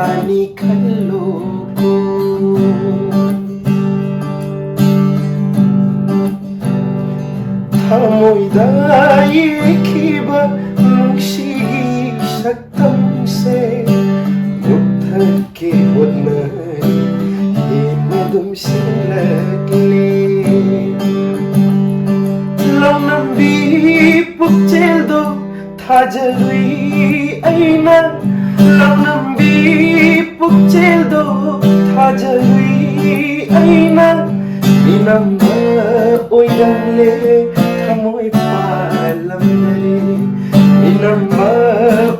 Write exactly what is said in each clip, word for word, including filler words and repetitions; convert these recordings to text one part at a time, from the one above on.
ꯑꯅꯤ ꯈꯜꯂꯣꯀꯣ꯫ ꯊꯃꯣꯏꯗ ꯌꯦꯛꯈꯤꯕ ꯅꯨꯡꯁꯤꯒꯤ ꯁꯛꯇꯝꯁꯦ ꯃꯨꯠꯊꯠꯀꯦ ꯍꯣꯠꯅꯔꯤ, ꯍꯦꯟꯅ ꯑꯗꯨꯝ ꯁꯤꯜꯂꯛꯂꯦ꯫ ꯂꯧꯅꯝꯕꯤ ꯄꯨꯛꯆꯦꯜꯗꯣ ꯊꯥꯖꯔꯨꯏ ꯑꯩꯅ, ꯂꯧꯅꯝꯕꯤ ꯄꯨꯛꯆꯦꯜꯗꯣ ꯊꯥꯖꯔꯨꯏ ꯑꯩꯅ, ꯃꯤꯅꯝꯕ ꯑꯣꯏꯔꯝꯂꯦ ꯊꯃꯣꯏ ꯄꯥꯜꯂꯝꯗꯔꯦ, ꯃꯤꯅꯝꯕ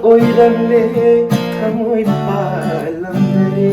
ꯑꯣꯏꯔꯝꯂꯦ ꯊꯃꯣꯏ ꯄꯥꯜꯂꯝꯗꯔꯦ꯫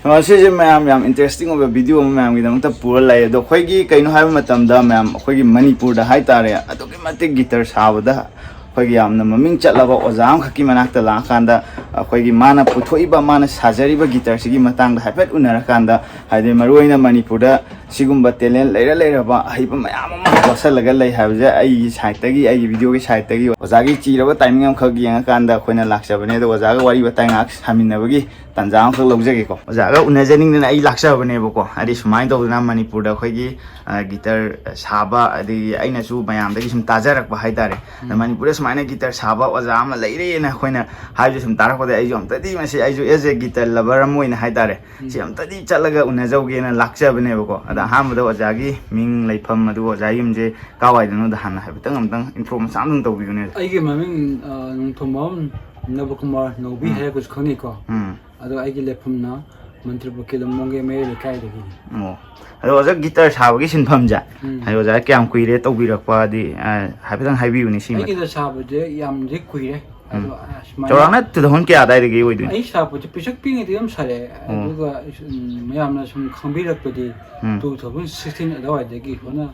ꯑ, ꯁꯤꯁꯦ ꯃꯌꯥꯝ ꯌꯥꯝ ꯏꯟꯇꯔꯦꯁꯇꯤꯡ ꯑꯣꯏꯕ ꯚꯤꯗꯤꯑꯣ ꯑꯃ ꯃꯌꯥꯝꯒꯤꯗꯃꯛꯇ ꯄꯨꯔ ꯂꯥꯛꯑꯦ꯫ ꯑꯗꯣ ꯑꯩꯈꯣꯏꯒꯤ ꯀꯩꯅꯣ ꯍꯥꯏꯕ ꯃꯇꯝꯗ ꯃꯌꯥꯝ ꯑꯩꯈꯣꯏꯒꯤ ꯃꯅꯤꯄꯨꯔꯗ ꯍꯥꯏꯇꯥꯔꯦ, ꯑꯗꯨꯛꯀꯤ ꯃꯇꯤꯛ ꯒꯤꯇꯔ ꯁꯥꯕꯗ ꯑꯩꯈꯣꯏꯒꯤ ꯌꯥꯝꯅ ꯃꯃꯤꯡ ꯆꯠꯂꯕ ꯑꯣꯖꯥ ꯑꯃꯈꯛꯀꯤ ꯃꯅꯥꯛꯇ ꯂꯥꯛꯑꯀꯥꯟꯗ ꯑꯩꯈꯣꯏꯒꯤ ꯃꯥꯅ ꯄꯨꯊꯣꯛꯏꯕ, ꯃꯥꯅ ꯁꯥꯖꯔꯤꯕ ꯒꯤꯇꯔꯁꯤꯒꯤ ꯃꯇꯥꯡꯗ ꯍꯥꯏꯐꯦꯠ ꯎꯅꯔꯀꯥꯟꯗ, ꯍꯥꯏꯗꯤ ꯃꯔꯨꯑꯣꯏꯅ ꯃꯅꯤꯄꯨꯔꯗ ꯁꯤꯒꯨꯝꯕ ꯇꯦꯂꯦꯟ ꯂꯩꯔ ꯂꯩꯔꯕ ꯑꯍꯩꯕ ꯃꯌꯥꯝ ꯑꯃ ꯂꯣꯠꯁꯜꯂꯒ ꯂꯩ ꯍꯥꯏꯕꯁꯦ ꯑꯩꯒꯤ ꯁꯥꯏꯠꯇꯒꯤ, ꯑꯩꯒꯤ ꯚꯤꯗꯤꯑꯣꯒꯤ ꯁꯥꯏꯠꯇꯒꯤ ꯑꯣꯖꯥꯒꯤ ꯆꯤꯔꯕ ꯇꯥꯏꯃꯤꯡ ꯑꯃꯈꯛ ꯌꯦꯡꯉꯀꯥꯟꯗ ꯑꯩꯈꯣꯏꯅ ꯂꯥꯛꯆꯕꯅꯦ꯫ ꯑꯗꯣ ꯑꯣꯖꯥꯒ ꯋꯥꯔꯤ ꯋꯥꯇꯥꯏ ꯉꯥꯏꯍꯥꯛ ꯁꯥꯃꯤꯟꯅꯕꯒꯤ ꯇꯥꯟꯖꯥ ꯑꯃꯈꯛ ꯂꯧꯖꯒꯦꯀꯣ꯫ ꯑꯣꯖꯥꯒ ꯎꯅꯖꯅꯤꯡꯗꯅ ꯑꯩ ꯂꯥꯛꯆꯕꯅꯦꯕꯀꯣ꯫ ꯍꯥꯏꯗꯤ ꯁꯨꯃꯥꯏꯅ ꯇꯧꯗꯅ ꯃꯅꯤꯄꯨꯔꯗ ꯑꯩꯈꯣꯏꯒꯤ, ꯑ, ꯒꯤꯇꯔ ꯁꯥꯕ, ꯑꯗꯒꯤ ꯑꯩꯅꯁꯨ ꯃꯌꯥꯝꯗꯒꯤ ꯁꯨꯝ ꯇꯥꯖꯔꯛꯄ ꯍꯥꯏꯇꯥꯔꯦ꯫ ꯑꯗ ꯎꯝ꯫ ꯃꯅꯤꯄꯨꯔꯗ ꯁꯨꯃꯥꯏꯅ ꯒꯤꯇꯔ ꯁꯥꯕ ꯑꯣꯖꯥ ꯑꯃ ꯂꯩꯔꯦꯅ ꯑꯩꯈꯣꯏꯅ ꯍꯥꯏꯕꯁꯦ ꯁꯨꯝ ꯇꯥꯔꯛꯄꯗ ꯑꯩꯁꯨ ꯑꯝꯇꯗꯤ ꯃꯁꯤ, ꯑꯩꯁꯨ as a guitar lover ꯑꯃ ꯑꯣꯏꯅ ꯍꯥꯏꯇꯥꯔꯦ, ꯎꯝ꯫ ꯁꯤ ꯑꯝꯇꯗꯤ ꯆꯠꯂꯒ ꯎꯅꯖꯧꯒꯦꯅ ꯂꯥꯛꯆꯕꯅꯦꯕꯀꯣ꯫ ꯑꯗ ꯎꯝ꯫ ꯑꯍꯥꯟꯕꯗ ꯑꯣꯖꯥꯒꯤ ꯃꯤꯡ, ꯂꯩꯐꯝ, ꯑꯗꯨꯒ ꯑꯣꯖꯥꯒꯤ ꯌꯨꯝꯁꯦ ꯀꯥꯏꯋꯥꯏꯗꯅꯣꯗ ꯍꯥꯟꯅ ꯍꯥꯏꯐꯦꯠꯇꯪ ꯑꯝꯇꯪ intro ꯃꯆꯥ ꯑꯝꯇꯪ ꯇꯧꯕꯤꯌꯨꯅꯦ꯫ ꯑꯩꯒꯤ ꯃꯃꯤꯡ, ꯑ, ꯅꯣꯡꯊꯣꯝꯕꯝ ꯅꯕꯀꯨꯃꯥꯔ ꯅꯧꯕꯤ ꯎꯝ꯫ ꯍꯥꯏꯔꯒꯁꯨ ꯈꯪꯅꯩꯀꯣ꯫ ꯎꯝ꯫ ꯑꯗꯣ ꯑꯩꯒꯤ ꯂꯩꯐꯝꯅ ꯃꯟꯇ꯭ꯔꯤꯄꯨꯈ꯭ꯔꯤ ꯂꯝꯂꯣꯡꯒꯤ ꯃꯌꯥꯏ ꯂꯩꯀꯥꯏꯗꯒꯤꯅꯤ꯫ ꯑꯣ꯫ ꯑꯗꯣ ꯑꯣꯖꯥ, ꯒꯤꯇꯔ ꯁꯥꯕꯒꯤ ꯁꯤꯟꯐꯝꯁꯦ, ꯎꯝ꯫ ꯍꯥꯏꯗꯤ ꯑꯣꯖꯥ ꯀꯌꯥꯝ ꯀꯨꯏꯔꯦ ꯇꯧꯕꯤꯔꯛꯄ? ꯍꯥꯏꯗꯤ, ꯑ, ꯍꯥꯏꯐꯦꯠꯇꯪ ꯍꯥꯏꯕꯤꯌꯨꯅꯦ ꯁꯤ ꯑꯩ ꯃꯇꯥꯡ꯫ ꯒꯤꯇꯔ ꯁꯥꯕꯁꯦ ꯌꯥꯝꯗꯤ ꯀꯨꯏꯔꯦ꯫ ꯎꯝ꯫ ꯑꯗꯣ, ꯑ, ꯁꯨꯃꯥꯏꯅ ꯆꯥꯎꯔꯥꯛꯅ two thousand ꯀꯌꯥ ꯑꯗꯥꯏꯗꯒꯤ ꯑꯣꯏꯗꯣꯏꯅꯣ? ꯑꯩ ꯁꯥꯔꯛꯄꯁꯦ ꯄꯤꯁꯛ ꯄꯤꯛꯉꯩꯗꯒꯤ ꯑꯗꯨꯝ ꯁꯥꯔꯛꯑꯦ꯫ ꯑꯣ꯫ ꯑꯗꯨꯒ, ꯎꯝ, ꯃꯌꯥꯝꯅ ꯁꯨꯝ ꯈꯪꯕꯤꯔꯛꯄꯗꯤ ꯎꯝ꯫ Two thousand sixteen ꯑꯗꯨꯋꯥꯏꯗꯒꯤ ꯍꯧꯅ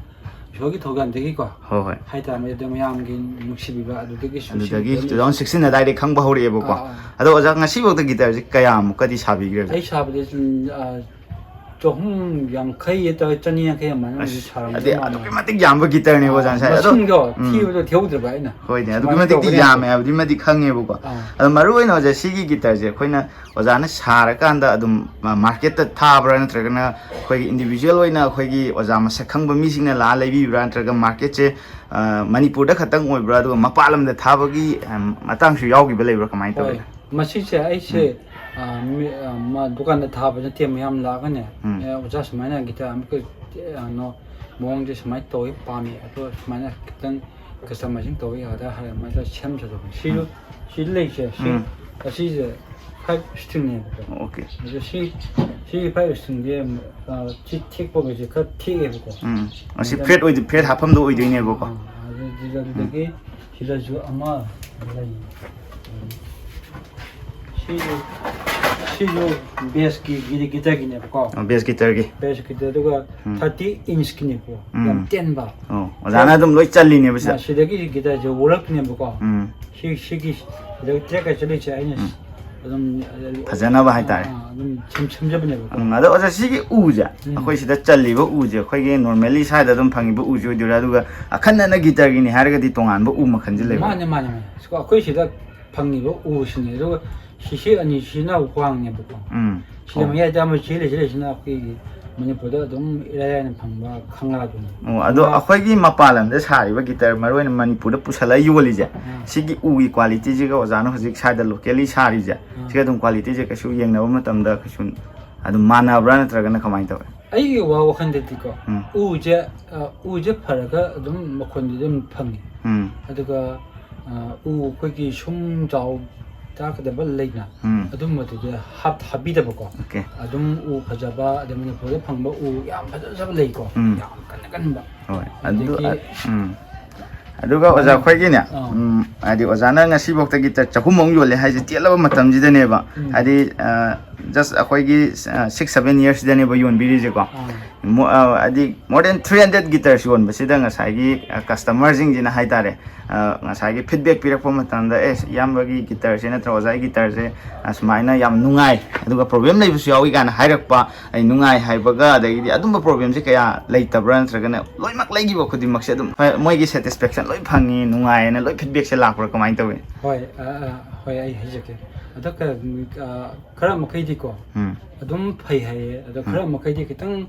ꯏꯁꯣꯔꯒꯤ ꯊꯧꯖꯥꯜꯗꯒꯤꯀꯣ ꯍꯣꯏ, ꯍꯣꯏ꯫ ꯍꯥꯏꯇꯥꯔꯦ, ꯑꯗꯣ ꯃꯌꯥꯝꯒꯤ ꯅꯨꯡꯁꯤꯕꯤꯕ ꯑꯗꯨꯗꯒꯤ ꯁꯨꯝ ꯑꯗꯨꯗꯒꯤ ꯁꯤꯟꯈꯤꯕ two thousand sixteen ꯑꯗꯥꯏꯗꯒꯤ ꯈꯪꯕ ꯍꯧꯔꯛꯑꯦꯕꯀꯣ꯫ ꯑꯥ, ꯑꯥ꯫ ꯑꯗꯣ ꯑꯣꯖꯥ, ꯉꯁꯤꯐꯥꯎꯗ ꯒꯤꯇꯔꯁꯦ ꯀꯌꯥꯃꯨꯛꯀꯗꯤ ꯁꯥꯕꯤꯈ꯭ꯔꯒꯦ? ꯑꯩ ꯁꯥꯕꯗꯤ, ꯎꯝ, ꯑꯥ, ꯆꯍꯨꯝ ꯌꯥꯡꯈꯩ ꯍꯥꯏꯇꯥꯔꯦ, ꯆꯅꯤ ꯌꯥꯡꯈꯩ ꯑꯗꯨꯃꯥꯏꯅ ꯍꯧꯖꯤꯛ ꯁꯥꯔꯝꯗꯧ ꯑꯗꯩ ꯃꯥꯜꯂꯦ꯫ ꯑꯗꯨꯛꯀꯤ ꯃꯇꯤꯛ ꯌꯥꯝꯕ ꯒꯤꯇꯔꯅꯦꯕ ꯑꯣꯖꯥ ꯉꯁꯥꯏ ꯑꯗꯣ ꯃꯁꯤꯡꯗꯣ ꯎꯝ꯫ ꯊꯤꯕꯗꯣ ꯊꯤꯍꯧꯗ꯭ꯔꯕ ꯑꯩꯅ꯫ ꯍꯣꯏꯅꯦ, ꯑꯗꯨꯛꯀꯤ ꯁꯨꯃꯥꯏꯅ ꯃꯇꯤꯛ ꯇꯧꯒꯅꯤ ꯌꯥꯝꯃꯦ ꯍꯥꯏꯕꯗꯣ꯫ ꯍꯥꯏꯕꯗꯤ ꯃꯇꯤꯛ ꯈꯪꯉꯦꯕꯀꯣ꯫ ꯑꯥ꯫ ꯑꯗꯣ ꯃꯔꯨ ꯑꯣꯏꯅ ꯑꯣꯖꯥ ꯁꯤꯒꯤ ꯒꯤꯇꯔꯁꯦ ꯑꯩꯈꯣꯏꯅ ꯑꯣꯖꯥꯅ ꯁꯥꯔꯀꯥꯟꯗ ꯑꯗꯨꯝ ꯃꯥꯔꯀꯦꯠꯇ ꯊꯥꯕ꯭ꯔꯥ, ꯅꯠꯇ꯭ꯔꯒꯅ ꯑꯩꯈꯣꯏꯒꯤ ꯏꯟꯗꯤꯕꯤꯖꯨꯋꯦꯜ ꯑꯣꯏꯅ ꯑꯩꯈꯣꯏꯒꯤ ꯑꯣꯖꯥ ꯃꯁꯛ ꯈꯪꯕ ꯃꯤꯁꯤꯡꯅ ꯂꯥꯛꯑ ꯂꯩꯕꯤꯕ꯭ꯔꯥ, ꯅꯠꯇ꯭ꯔꯒ ꯃꯥꯔꯀꯦꯠꯁꯦ ꯃꯅꯤꯄꯨꯔꯗ ꯈꯛꯇꯪ ꯑꯣꯏꯕ꯭ꯔꯥ, ꯑꯗꯨꯒ ꯃꯄꯥꯟ ꯂꯝꯗ ꯊꯥꯕꯒꯤ ꯃꯇꯥꯡꯁꯨ ꯌꯥꯎꯈꯤꯕ ꯂꯩꯕ꯭ꯔꯥ, ꯀꯃꯥꯏꯅ ꯍꯣꯏ, ꯇꯧꯒꯦ? ꯃꯁꯤꯁꯦ ꯑꯩꯁꯦ, ꯑ, ꯃꯤ-, ꯑ, ꯃꯥ ꯗꯨꯀꯥꯟꯗ ꯊꯥꯕ ꯅꯠꯇꯦ, ꯃꯌꯥꯝ ꯂꯥꯛꯑꯒꯅꯦ, ꯎꯝ꯫ ꯑꯦ, "ꯑꯣꯖꯥ, ꯁꯨꯃꯥꯏꯅ ꯒꯤꯇꯔ ꯑꯃꯈꯛ, ꯑ, ꯅꯣ, ꯃꯑꯣꯡꯁꯦ ꯁꯨꯃꯥꯏꯅ ꯇꯧꯋꯤ, ꯄꯥꯝꯃꯤ, ꯑꯗꯣ ꯁꯨꯃꯥꯏꯅ ꯈꯤꯇꯪ ꯀꯁꯇꯃꯥꯏꯖꯤꯡ ꯇꯧꯕ ꯌꯥꯒꯗ꯭ꯔꯥ?" ꯍꯥꯏꯔ ꯑꯗꯨꯃꯥꯏꯅ ꯁꯦꯝ ꯁꯥꯖꯕꯅꯤ꯫ ꯁꯤꯁꯨ, ꯁꯤ ꯂꯩꯁꯦ, ꯁꯤ, ꯎꯝ꯫ ꯑꯁꯤꯁꯦ ꯐꯥꯏꯚ ꯁ꯭ꯇ꯭ꯔꯤꯡꯅꯦꯕꯀꯣ꯫ ꯑꯣꯀꯦ꯫ ꯑꯗꯣ ꯁꯤ, ꯁꯤ ꯐꯥꯏꯚ ꯁ꯭ꯇ꯭ꯔꯤꯡꯁꯦ, ꯑ, ꯁꯤ ꯊꯦꯛꯄꯒꯁꯦ ꯈꯔ ꯊꯦꯛꯑꯦꯕꯀꯣ꯫ ꯎꯝ꯫ ꯑꯁꯤ ꯑꯗꯨꯗ ꯐ꯭ꯔꯦꯠ ꯑꯣꯏꯗꯤ, ꯐ꯭ꯔꯦꯠ ꯍꯥꯞꯐꯝꯗꯣ ꯑꯣꯏꯗꯣꯏꯅꯦꯕꯀꯣ꯫ ꯑꯥ, ꯑꯗꯨꯗꯒꯤ, ꯑꯗꯨꯗꯒꯤ ꯁꯤꯗꯁꯨ ꯑꯃ ꯂꯩ꯫ ꯁꯤ, ꯁꯤꯁꯨ ꯕꯦꯁꯀꯤ ꯒꯤ-, ꯒꯤꯇꯔꯒꯤꯅꯦꯕꯀꯣ꯫ ꯕꯦꯁ ꯒꯤꯇꯔꯒꯤ꯫ ꯕꯦꯁ ꯒꯤꯇꯔ, ꯑꯗꯨꯒ ꯎꯝ꯫ ꯊꯥꯔꯇꯤ ꯏꯟꯁꯀꯤꯅꯦꯕꯀꯣ꯫ ꯎꯝ꯫ ꯌꯥꯝ ꯇꯦꯟꯕ꯫ ꯑꯣ, ꯑꯣꯖꯥꯅ ꯑꯗꯨꯝ ꯂꯣꯏ ꯆꯜꯂꯤꯅꯦꯕ ꯁꯤꯗ꯫ ꯑꯥ, ꯁꯤꯗꯒꯤ ꯒꯤꯇꯔꯁꯦ ꯋꯣꯔꯛꯅꯦꯕꯀꯣ꯫ ꯎꯝ꯫ ꯁꯤ, ꯁꯤꯒꯤ, ꯁꯤꯗ ꯇ꯭ꯔꯦꯛꯀ ꯆꯠꯂꯤꯁꯦ ꯑꯩꯅ ꯎꯝ꯫ ꯑꯗꯨꯝ ꯐꯖꯅꯕ ꯍꯥꯏꯇꯥꯔꯦ꯫ ꯑꯥ, ꯑꯗꯨꯝ ꯁꯦꯝ-, ꯁꯦꯝꯖꯕꯅꯦꯕꯀꯣ꯫ ꯎꯝ, ꯑꯗꯣ ꯑꯣꯖꯥ, ꯁꯤꯒꯤ ꯎꯁꯦ, ꯎꯝ꯫ ꯑꯩꯈꯣꯏ ꯁꯤꯗ ꯆꯜꯂꯤꯕ ꯎꯁꯦ, ꯑꯩꯈꯣꯏꯒꯤ normally ꯁ꯭ꯋꯥꯏꯗ ꯑꯗꯨꯝ ꯐꯪꯉꯤꯕ ꯎꯁꯦ ꯑꯣꯏꯗꯣꯏꯔꯥ, ꯑꯗꯨꯒ ꯑꯈꯟꯅꯅ ꯒꯤꯇꯔꯒꯤꯅꯤ ꯍꯥꯏꯔꯒꯗꯤ ꯇꯣꯉꯥꯟꯕ ꯎ ꯃꯈꯜꯁꯦ ꯂꯩꯕ꯭ꯔꯥ? ꯃꯥꯅꯦ, ꯃꯥꯅꯦ, ꯃꯥꯅꯦ꯫ ꯁꯤꯀꯣ, ꯑꯩꯈꯣꯏ ꯁꯤꯗ ꯐꯪꯉꯤꯕ ꯎꯁꯤꯅꯦ꯫ ꯑꯗꯨꯒ ꯁꯤꯁꯤ ꯑꯅꯤꯁꯤꯅ ꯋꯥꯡꯅꯦꯕꯀꯣ꯫ ꯎꯝ꯫ ꯁꯤꯗ ꯑꯣ꯫ ꯃꯌꯥꯏꯗ ꯑꯃ ꯁꯤ ꯂꯩꯁꯤ ꯂꯩꯁꯤꯅ ꯑꯩꯈꯣꯏꯒꯤ ꯃꯅꯤꯄꯨꯔꯗ ꯑꯗꯨꯝ ꯏꯔꯥꯏ ꯂꯥꯏꯅ ꯐꯪꯕ ꯈꯪꯒꯥꯗꯨꯅꯤ꯫ ꯑꯣ, ꯑꯗꯣ ꯈꯪꯒꯥ- ꯑꯩꯈꯣꯏꯒꯤ ꯃꯄꯥꯟ ꯂꯝꯗ ꯁꯥꯔꯤꯕ ꯒꯤꯇꯔ, ꯃꯔꯨ ꯑꯣꯏꯅ ꯃꯅꯤꯄꯨꯔꯗ ꯄꯨꯁꯜꯂꯒ ꯌꯣꯜꯂꯤꯁꯦ, ꯑꯥ꯫ ꯁꯤꯒꯤ ꯎꯒꯤ qualityꯁꯤꯒ ꯑꯣꯖꯥꯅ ꯍꯧꯖꯤꯛ ꯁ꯭ꯋꯥꯏꯗ locally ꯁꯥꯔꯤꯁꯦ, ꯑꯥ꯫ ꯁꯤꯒ ꯑꯗꯨꯝ qualityꯁꯦ ꯀꯩꯁꯨ ꯌꯦꯡꯅꯕ ꯃꯇꯝꯗ ꯀꯩꯁꯨ ꯑꯗꯨꯝ ꯃꯥꯟꯅꯕ꯭ꯔꯥ, ꯅꯠꯇ꯭ꯔꯒꯅ ꯀꯃꯥꯏꯅ ꯇꯧꯋꯦ? ꯑꯩꯒꯤ ꯋꯥ ꯋꯥꯈꯜꯗꯗꯤꯀꯣ, ꯎꯝ꯫ ꯎꯁꯦ, ꯑ, ꯎꯁꯦ ꯐꯔꯒ ꯑꯗꯨꯝ ꯃꯈꯣꯟꯗꯤ ꯑꯗꯨꯝ ꯐꯪꯉꯤ꯫ ꯎꯝ꯫ ꯑꯗꯨꯒ, ꯑ, ꯎ ꯑꯩꯈꯣꯏꯒꯤ ꯁꯨꯝ ꯆꯥꯎ ꯇꯥꯛꯀꯗꯕ ꯂꯩꯅ, ꯎꯝ꯫ ꯑꯗꯨꯝꯕꯗꯨꯗꯤ ꯍꯥꯞ-, ꯍꯥꯞꯄꯤꯗꯕꯀꯣ꯫ ꯑꯣꯀꯦ꯫ ꯑꯗꯨꯝ ꯎ ꯐꯖꯕ, ꯑꯗꯩ ꯃꯅꯤꯄꯨꯔꯗ ꯐꯪꯕ ꯎ ꯌꯥꯝ ꯐꯖ ꯐꯖꯕ ꯂꯩꯀꯣ꯫ ꯎꯝ꯫ ꯌꯥꯝ ꯀꯟꯅ ꯀꯟꯕ꯫ ꯍꯣꯏ꯫ ꯑꯗꯨ, ꯑꯗꯒꯤ ꯑ, ꯎꯝ꯫ ꯑꯗꯨꯒ ꯑꯣꯖꯥ, ꯑꯩꯈꯣꯏꯒꯤꯅꯦ, ꯑꯥ꯫ ꯎꯝ, ꯍꯥꯏꯗꯤ ꯑꯣꯖꯥꯅ ꯉꯁꯤꯐꯥꯎꯗ ꯒꯤꯇꯔ ꯆꯍꯨꯝ ꯑꯃ ꯌꯣꯜꯂꯦ ꯍꯥꯏꯁꯦ ꯇꯦꯜꯂꯕ ꯃꯇꯝꯁꯤꯗꯅꯦꯕ꯫ ꯎꯝ꯫ ꯍꯥꯏꯗꯤ, ꯑ, just ꯑꯩꯈꯣꯏꯒꯤ, ꯑ, six seven yearsꯁꯤꯗꯅꯦꯕ ꯌꯣꯟꯕꯤꯔꯤꯁꯦꯀꯣ꯫ ꯑꯥ꯫ ꯃꯣ-, ꯑ, ꯍꯥꯏꯗꯤ more than three hundred guitars ꯌꯣꯟꯕꯁꯤꯗ ꯉꯁꯥꯏꯒꯤ, ꯑ, customerꯁꯤꯡꯁꯤꯅ ꯍꯥꯏꯇꯥꯔꯦ, ꯑ, ꯉꯁꯥꯏꯒꯤ ꯐꯤꯗꯕꯦꯛ ꯄꯤꯔꯛꯄ ꯃꯇꯝꯗ, "ꯑꯦ, ꯏꯌꯥꯝꯕꯒꯤ ꯒꯤꯇꯔꯁꯦ ꯅꯠꯇ꯭ꯔꯒ ꯑꯣꯖꯥꯒꯤ ꯒꯤꯇꯔꯁꯦ, ꯑ, ꯁꯨꯃꯥꯏꯅ ꯌꯥꯝ ꯅꯨꯡꯉꯥꯏ, ꯑꯗꯨꯒ ꯄ꯭ꯔꯣꯕ꯭ꯂꯦꯝ ꯂꯩꯕꯁꯨ ꯌꯥꯎꯏ" ꯀꯥꯏꯅ ꯍꯥꯏꯔꯛꯄ, ꯑꯩ ꯅꯨꯡꯉꯥꯏ ꯍꯥꯏꯕꯒ, ꯑꯗꯒꯤꯗꯤ ꯑꯗꯨꯝꯕ ꯄ꯭ꯔꯣꯕ꯭ꯂꯦꯝꯁꯦ ꯀꯌꯥ ꯂꯩꯇꯕ꯭ꯔꯥ, ꯅꯠꯇ꯭ꯔꯒꯅ ꯂꯣꯏꯅꯃꯛ ꯂꯩꯈꯤꯕ ꯈꯨꯗꯤꯡꯃꯛꯁꯦ ꯑꯗꯨꯝ, ꯍꯣꯏ, ꯃꯣꯏꯒꯤ ꯁꯦꯇꯤꯁꯐꯦꯛꯁꯟ ꯂꯣꯏ ꯐꯪꯉꯤ, ꯅꯨꯡꯉꯥꯏꯌꯦꯅ ꯂꯣꯏ ꯐꯤꯗꯕꯦꯛꯁꯦ ꯂꯥꯛꯄ꯭ꯔꯥ, ꯀꯃꯥꯏꯅ ꯇꯧꯏ? ꯍꯣꯏ, ꯑ, ꯑ, ꯍꯣꯏ, ꯑꯩ ꯍꯥꯏꯖꯒꯦ꯫ ꯑꯗꯣ ꯀ-, ꯑ, ꯈꯔ ꯃꯈꯩꯗꯤꯀꯣ, ꯎꯝ꯫ ꯑꯗꯨꯝ ꯐꯩ ꯍꯥꯏꯌꯦ꯫ ꯑꯗꯣ ꯎꯝ꯫ ꯈꯔ ꯃꯈꯩꯗꯤ ꯈꯤꯇꯪ,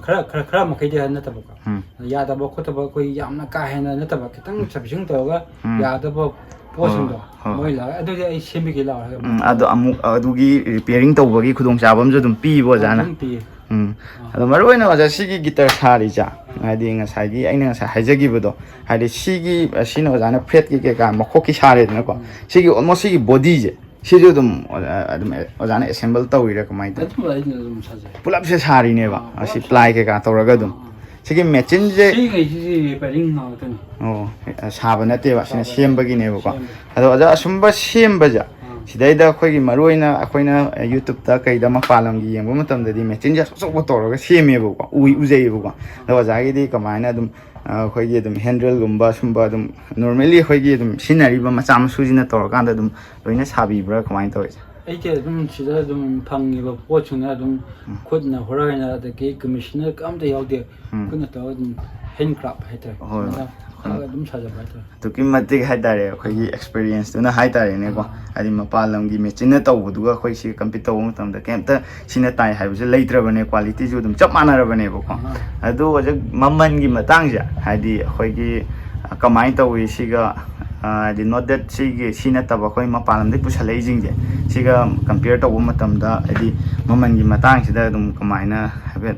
ꯈꯔ, ꯈꯔ, ꯈꯔ ꯃꯈꯩꯗꯤ ꯅꯠꯇꯕꯀꯣ꯫ ꯎꯝ꯫ ꯌꯥꯗꯕ ꯈꯣꯠꯇꯕ ꯑꯩꯈꯣꯏ ꯌꯥꯝꯅ ꯀꯥ ꯍꯦꯟꯅ ꯅꯠꯇꯕ, ꯈꯤꯇꯪ ꯎꯝ꯫ ꯁꯕꯤꯁꯤꯡ ꯇꯧꯔꯒ ꯎꯝ꯫ ꯌꯥꯗꯕ ꯄꯣꯠꯁꯤꯡꯗꯣ ꯍꯣꯏ, ꯍꯣꯏ꯫ ꯃꯣꯏ ꯂꯥꯛꯑꯦ꯫ ꯑꯗꯨꯗꯤ ꯑꯩ ꯁꯦꯝꯕꯤꯒꯦ ꯂꯥꯛꯑꯣ ꯍꯥꯏꯔꯒ ꯎꯝ, ꯑꯗꯣ ꯑꯃꯨꯛ ꯑꯗꯨꯒꯤ ꯔꯤꯄꯤꯌꯥꯔꯤꯡ ꯇꯧꯕꯒꯤ ꯈꯨꯗꯣꯡꯆꯥꯕ ꯑꯃꯁꯨ ꯑꯗꯨꯝ ꯄꯤꯕ ꯑꯣꯖꯥꯅ? ꯑꯗꯨꯝ ꯄꯤꯌꯦ꯫ ꯎꯝ꯫ ꯑꯥ꯫ ꯑꯗꯣ ꯃꯔꯨ ꯑꯣꯏꯅ ꯑꯣꯖꯥ ꯁꯤꯒꯤ ꯒꯤꯇꯔ ꯁꯥꯔꯤꯁꯦ, ꯑꯥ꯫ ꯍꯥꯏꯗꯤ ꯉꯁꯥꯏꯒꯤ ꯑꯩꯅ ꯉꯁꯥꯏ ꯍꯥꯏꯖꯈꯤꯕꯗꯣ, ꯍꯥꯏꯗꯤ ꯁꯤꯒꯤ, ꯁꯤꯅ ꯑꯣꯖꯥꯅ ꯐ꯭ꯔꯦꯠꯀꯤ ꯀꯩꯀꯥ ꯃꯈꯣꯛꯀꯤ ꯁꯥꯔꯦꯗꯅꯀꯣ, ꯎꯝ꯫ ꯁꯤꯒꯤ almost ꯁꯤꯒꯤ ꯕꯣꯗꯤꯁꯦ, ꯁꯤꯁꯨ ꯑꯗꯨꯝ, ꯑ, ꯑꯗꯨꯝ ꯑꯣꯖꯥꯅ ꯑꯦꯁꯦꯝꯕꯜ ꯇꯧꯔꯤꯔꯥ ꯀꯃꯥꯏꯅ ꯇꯧꯏ? ꯑꯗꯨꯝ ꯑꯩꯅ ꯑꯗꯨꯝ ꯁꯥꯖꯩ꯫ ꯄꯨꯂꯞꯁꯦ ꯁꯥꯔꯤꯅꯦꯕ, ꯑꯥ, ꯑꯁꯤ ꯄꯨꯂꯞ ꯄ꯭ꯂꯥꯏ ꯁꯥꯏ꯫ ꯀꯩꯀꯥ ꯇꯧꯔꯒ ꯑꯗꯨꯝ꯫ ꯑꯥ, ꯑꯥ꯫ ꯁꯤꯒꯤ ꯃꯦꯆꯤꯟꯁꯦ ꯁꯤꯉꯩꯁꯤꯗꯤ ꯔꯤꯄꯤꯌꯥꯔꯤꯡ ꯉꯥꯛꯇꯅꯤ꯫ ꯑꯣ, ꯑ, ꯁꯥꯕ ꯅꯠꯇꯦꯕ, ꯁꯤꯅ ꯁꯥꯕ ꯅꯠꯇꯦ꯫ ꯁꯦꯝꯕꯒꯤꯅꯦꯕꯀꯣ꯫ ꯁꯦꯝꯕ꯫ ꯑꯗꯣ ꯑꯣꯖꯥ, ꯑꯁꯨꯝꯕ ꯁꯦꯝꯕꯁꯦ, ꯑꯥ꯫ ꯁꯤꯗꯩꯗ ꯑꯩꯈꯣꯏꯒꯤ ꯃꯔꯨ ꯑꯣꯏꯅ ꯑꯩꯈꯣꯏꯅ YouTubeꯇ ꯀꯩꯗ ꯃꯄꯥꯟ ꯂꯝꯒꯤ ꯌꯦꯡꯕ ꯃꯇꯝꯗꯗꯤ ꯃꯦꯆꯤꯟꯁꯦ ꯑꯆꯧ ꯑꯆꯧꯕ ꯇꯧꯔꯒ ꯁꯦꯝꯃꯦꯕꯀꯣ, ꯎꯏ-, ꯎꯖꯩꯌꯦꯕꯀꯣ꯫ ꯑꯗꯣ ꯑꯣꯖꯥꯒꯤꯗꯤ ꯀꯃꯥꯏꯅ ꯑꯗꯨꯝ, ꯑ, ꯑꯩꯈꯣꯏꯒꯤ ꯑꯗꯨꯝ ꯍꯦꯟ ꯗ꯭ꯔꯤꯜꯒꯨꯝꯕ ꯁꯨꯝꯕ ꯑꯗꯨꯝ normally ꯑꯩꯈꯣꯏꯒꯤ ꯑꯗꯨꯝ ꯁꯤꯖꯤꯟꯅꯔꯤꯕ ꯃꯆꯥ ꯃꯁꯨꯁꯤꯅ ꯇꯧꯔꯀꯥꯟꯗ ꯑꯗꯨꯝ ꯂꯣꯏꯅ ꯁꯥꯕꯤꯕ꯭ꯔꯥ, ꯀꯃꯥꯏꯅ ꯇꯧꯋꯤ? ꯑꯩꯗꯤ ꯑꯗꯨꯝ ꯁꯤꯗ ꯑꯗꯨꯝ ꯐꯪꯉꯤꯕ ꯄꯣꯠꯁꯤꯡꯅ ꯑꯗꯨꯝ ꯎꯝ꯫ ꯈꯨꯠꯅ ꯍꯣꯔꯥꯏꯅ, ꯑꯗꯒꯤ ꯀꯃꯤꯁꯅꯔ ꯑꯝꯇ ꯌꯥꯎꯗꯦ꯫ ꯎꯝ꯫ ꯈꯨꯠꯅ ꯇꯧꯔꯒ ꯑꯗꯨꯝ ꯍꯦꯟ ꯀ꯭ꯔꯥꯐ ꯍꯥꯏꯇꯥꯔꯦ꯫ ꯍꯣꯏ, ꯍꯣꯏ꯫ ꯃꯁꯥ ꯈꯔ ꯎꯝ꯫ ꯑꯗꯨꯝ ꯁꯥꯖꯕ ꯍꯥꯏꯇꯥꯔꯦ꯫ ꯑꯗꯨꯛꯀꯤ ꯃꯇꯤꯛ ꯍꯥꯏꯇꯥꯔꯦ, ꯑꯩꯈꯣꯏꯒꯤ ꯑꯥ꯫ ꯑꯦꯛꯁꯄꯤꯔꯤꯌꯦꯟꯁꯇꯨꯅ ꯍꯥꯏꯇꯥꯔꯦꯅꯦꯀꯣ꯫ ꯑꯥ꯫ ꯍꯥꯏꯗꯤ ꯃꯄꯥꯟ ꯂꯝꯒꯤ ꯃꯦꯆꯤꯟꯅ ꯇꯧꯕꯗꯨꯒ ꯑꯩꯈꯣꯏ ꯁꯤ ꯀꯝꯄꯤꯠ ꯇꯧꯕ ꯃꯇꯝꯗ ꯀꯩꯝꯇ ꯁꯤꯅ ꯇꯥꯏ ꯍꯥꯏꯕꯁꯦ ꯂꯩꯇ꯭ꯔꯕꯅꯦ, ꯀ꯭ꯋꯥꯂꯤꯇꯤꯁꯨ ꯑꯗꯨꯝ ꯆꯞ ꯃꯥꯟꯅꯔꯕꯅꯦꯕꯀꯣ꯫ ꯑꯥ꯫ ꯑꯗꯨ ꯍꯧꯖꯤꯛ ꯃꯃꯜꯒꯤ ꯃꯇꯥꯡꯁꯦ, ꯍꯥꯏꯗꯤ ꯑꯩꯈꯣꯏꯒꯤ, ꯑ, ꯀꯃꯥꯏꯅ ꯇꯧꯋꯤ ꯁꯤꯒ, ꯑ, ꯍꯥꯏꯗꯤ not that ꯁꯤꯒꯤ, ꯁꯤ ꯅꯠꯇꯕ ꯑꯩꯈꯣꯏ ꯃꯄꯥꯟ ꯂꯝꯗꯒꯤ ꯄꯨꯁꯜꯂꯛꯏꯁꯤꯡꯁꯦ, ꯁꯤꯒ ꯀꯝꯄꯤꯌꯔ ꯇꯧꯕ ꯃꯇꯝꯗ, ꯍꯥꯏꯗꯤ ꯃꯃꯜꯒꯤ ꯃꯇꯥꯡꯁꯤꯗ ꯑꯗꯨꯝ ꯀꯃꯥꯏꯅ ꯍꯥꯏꯐꯦꯠ?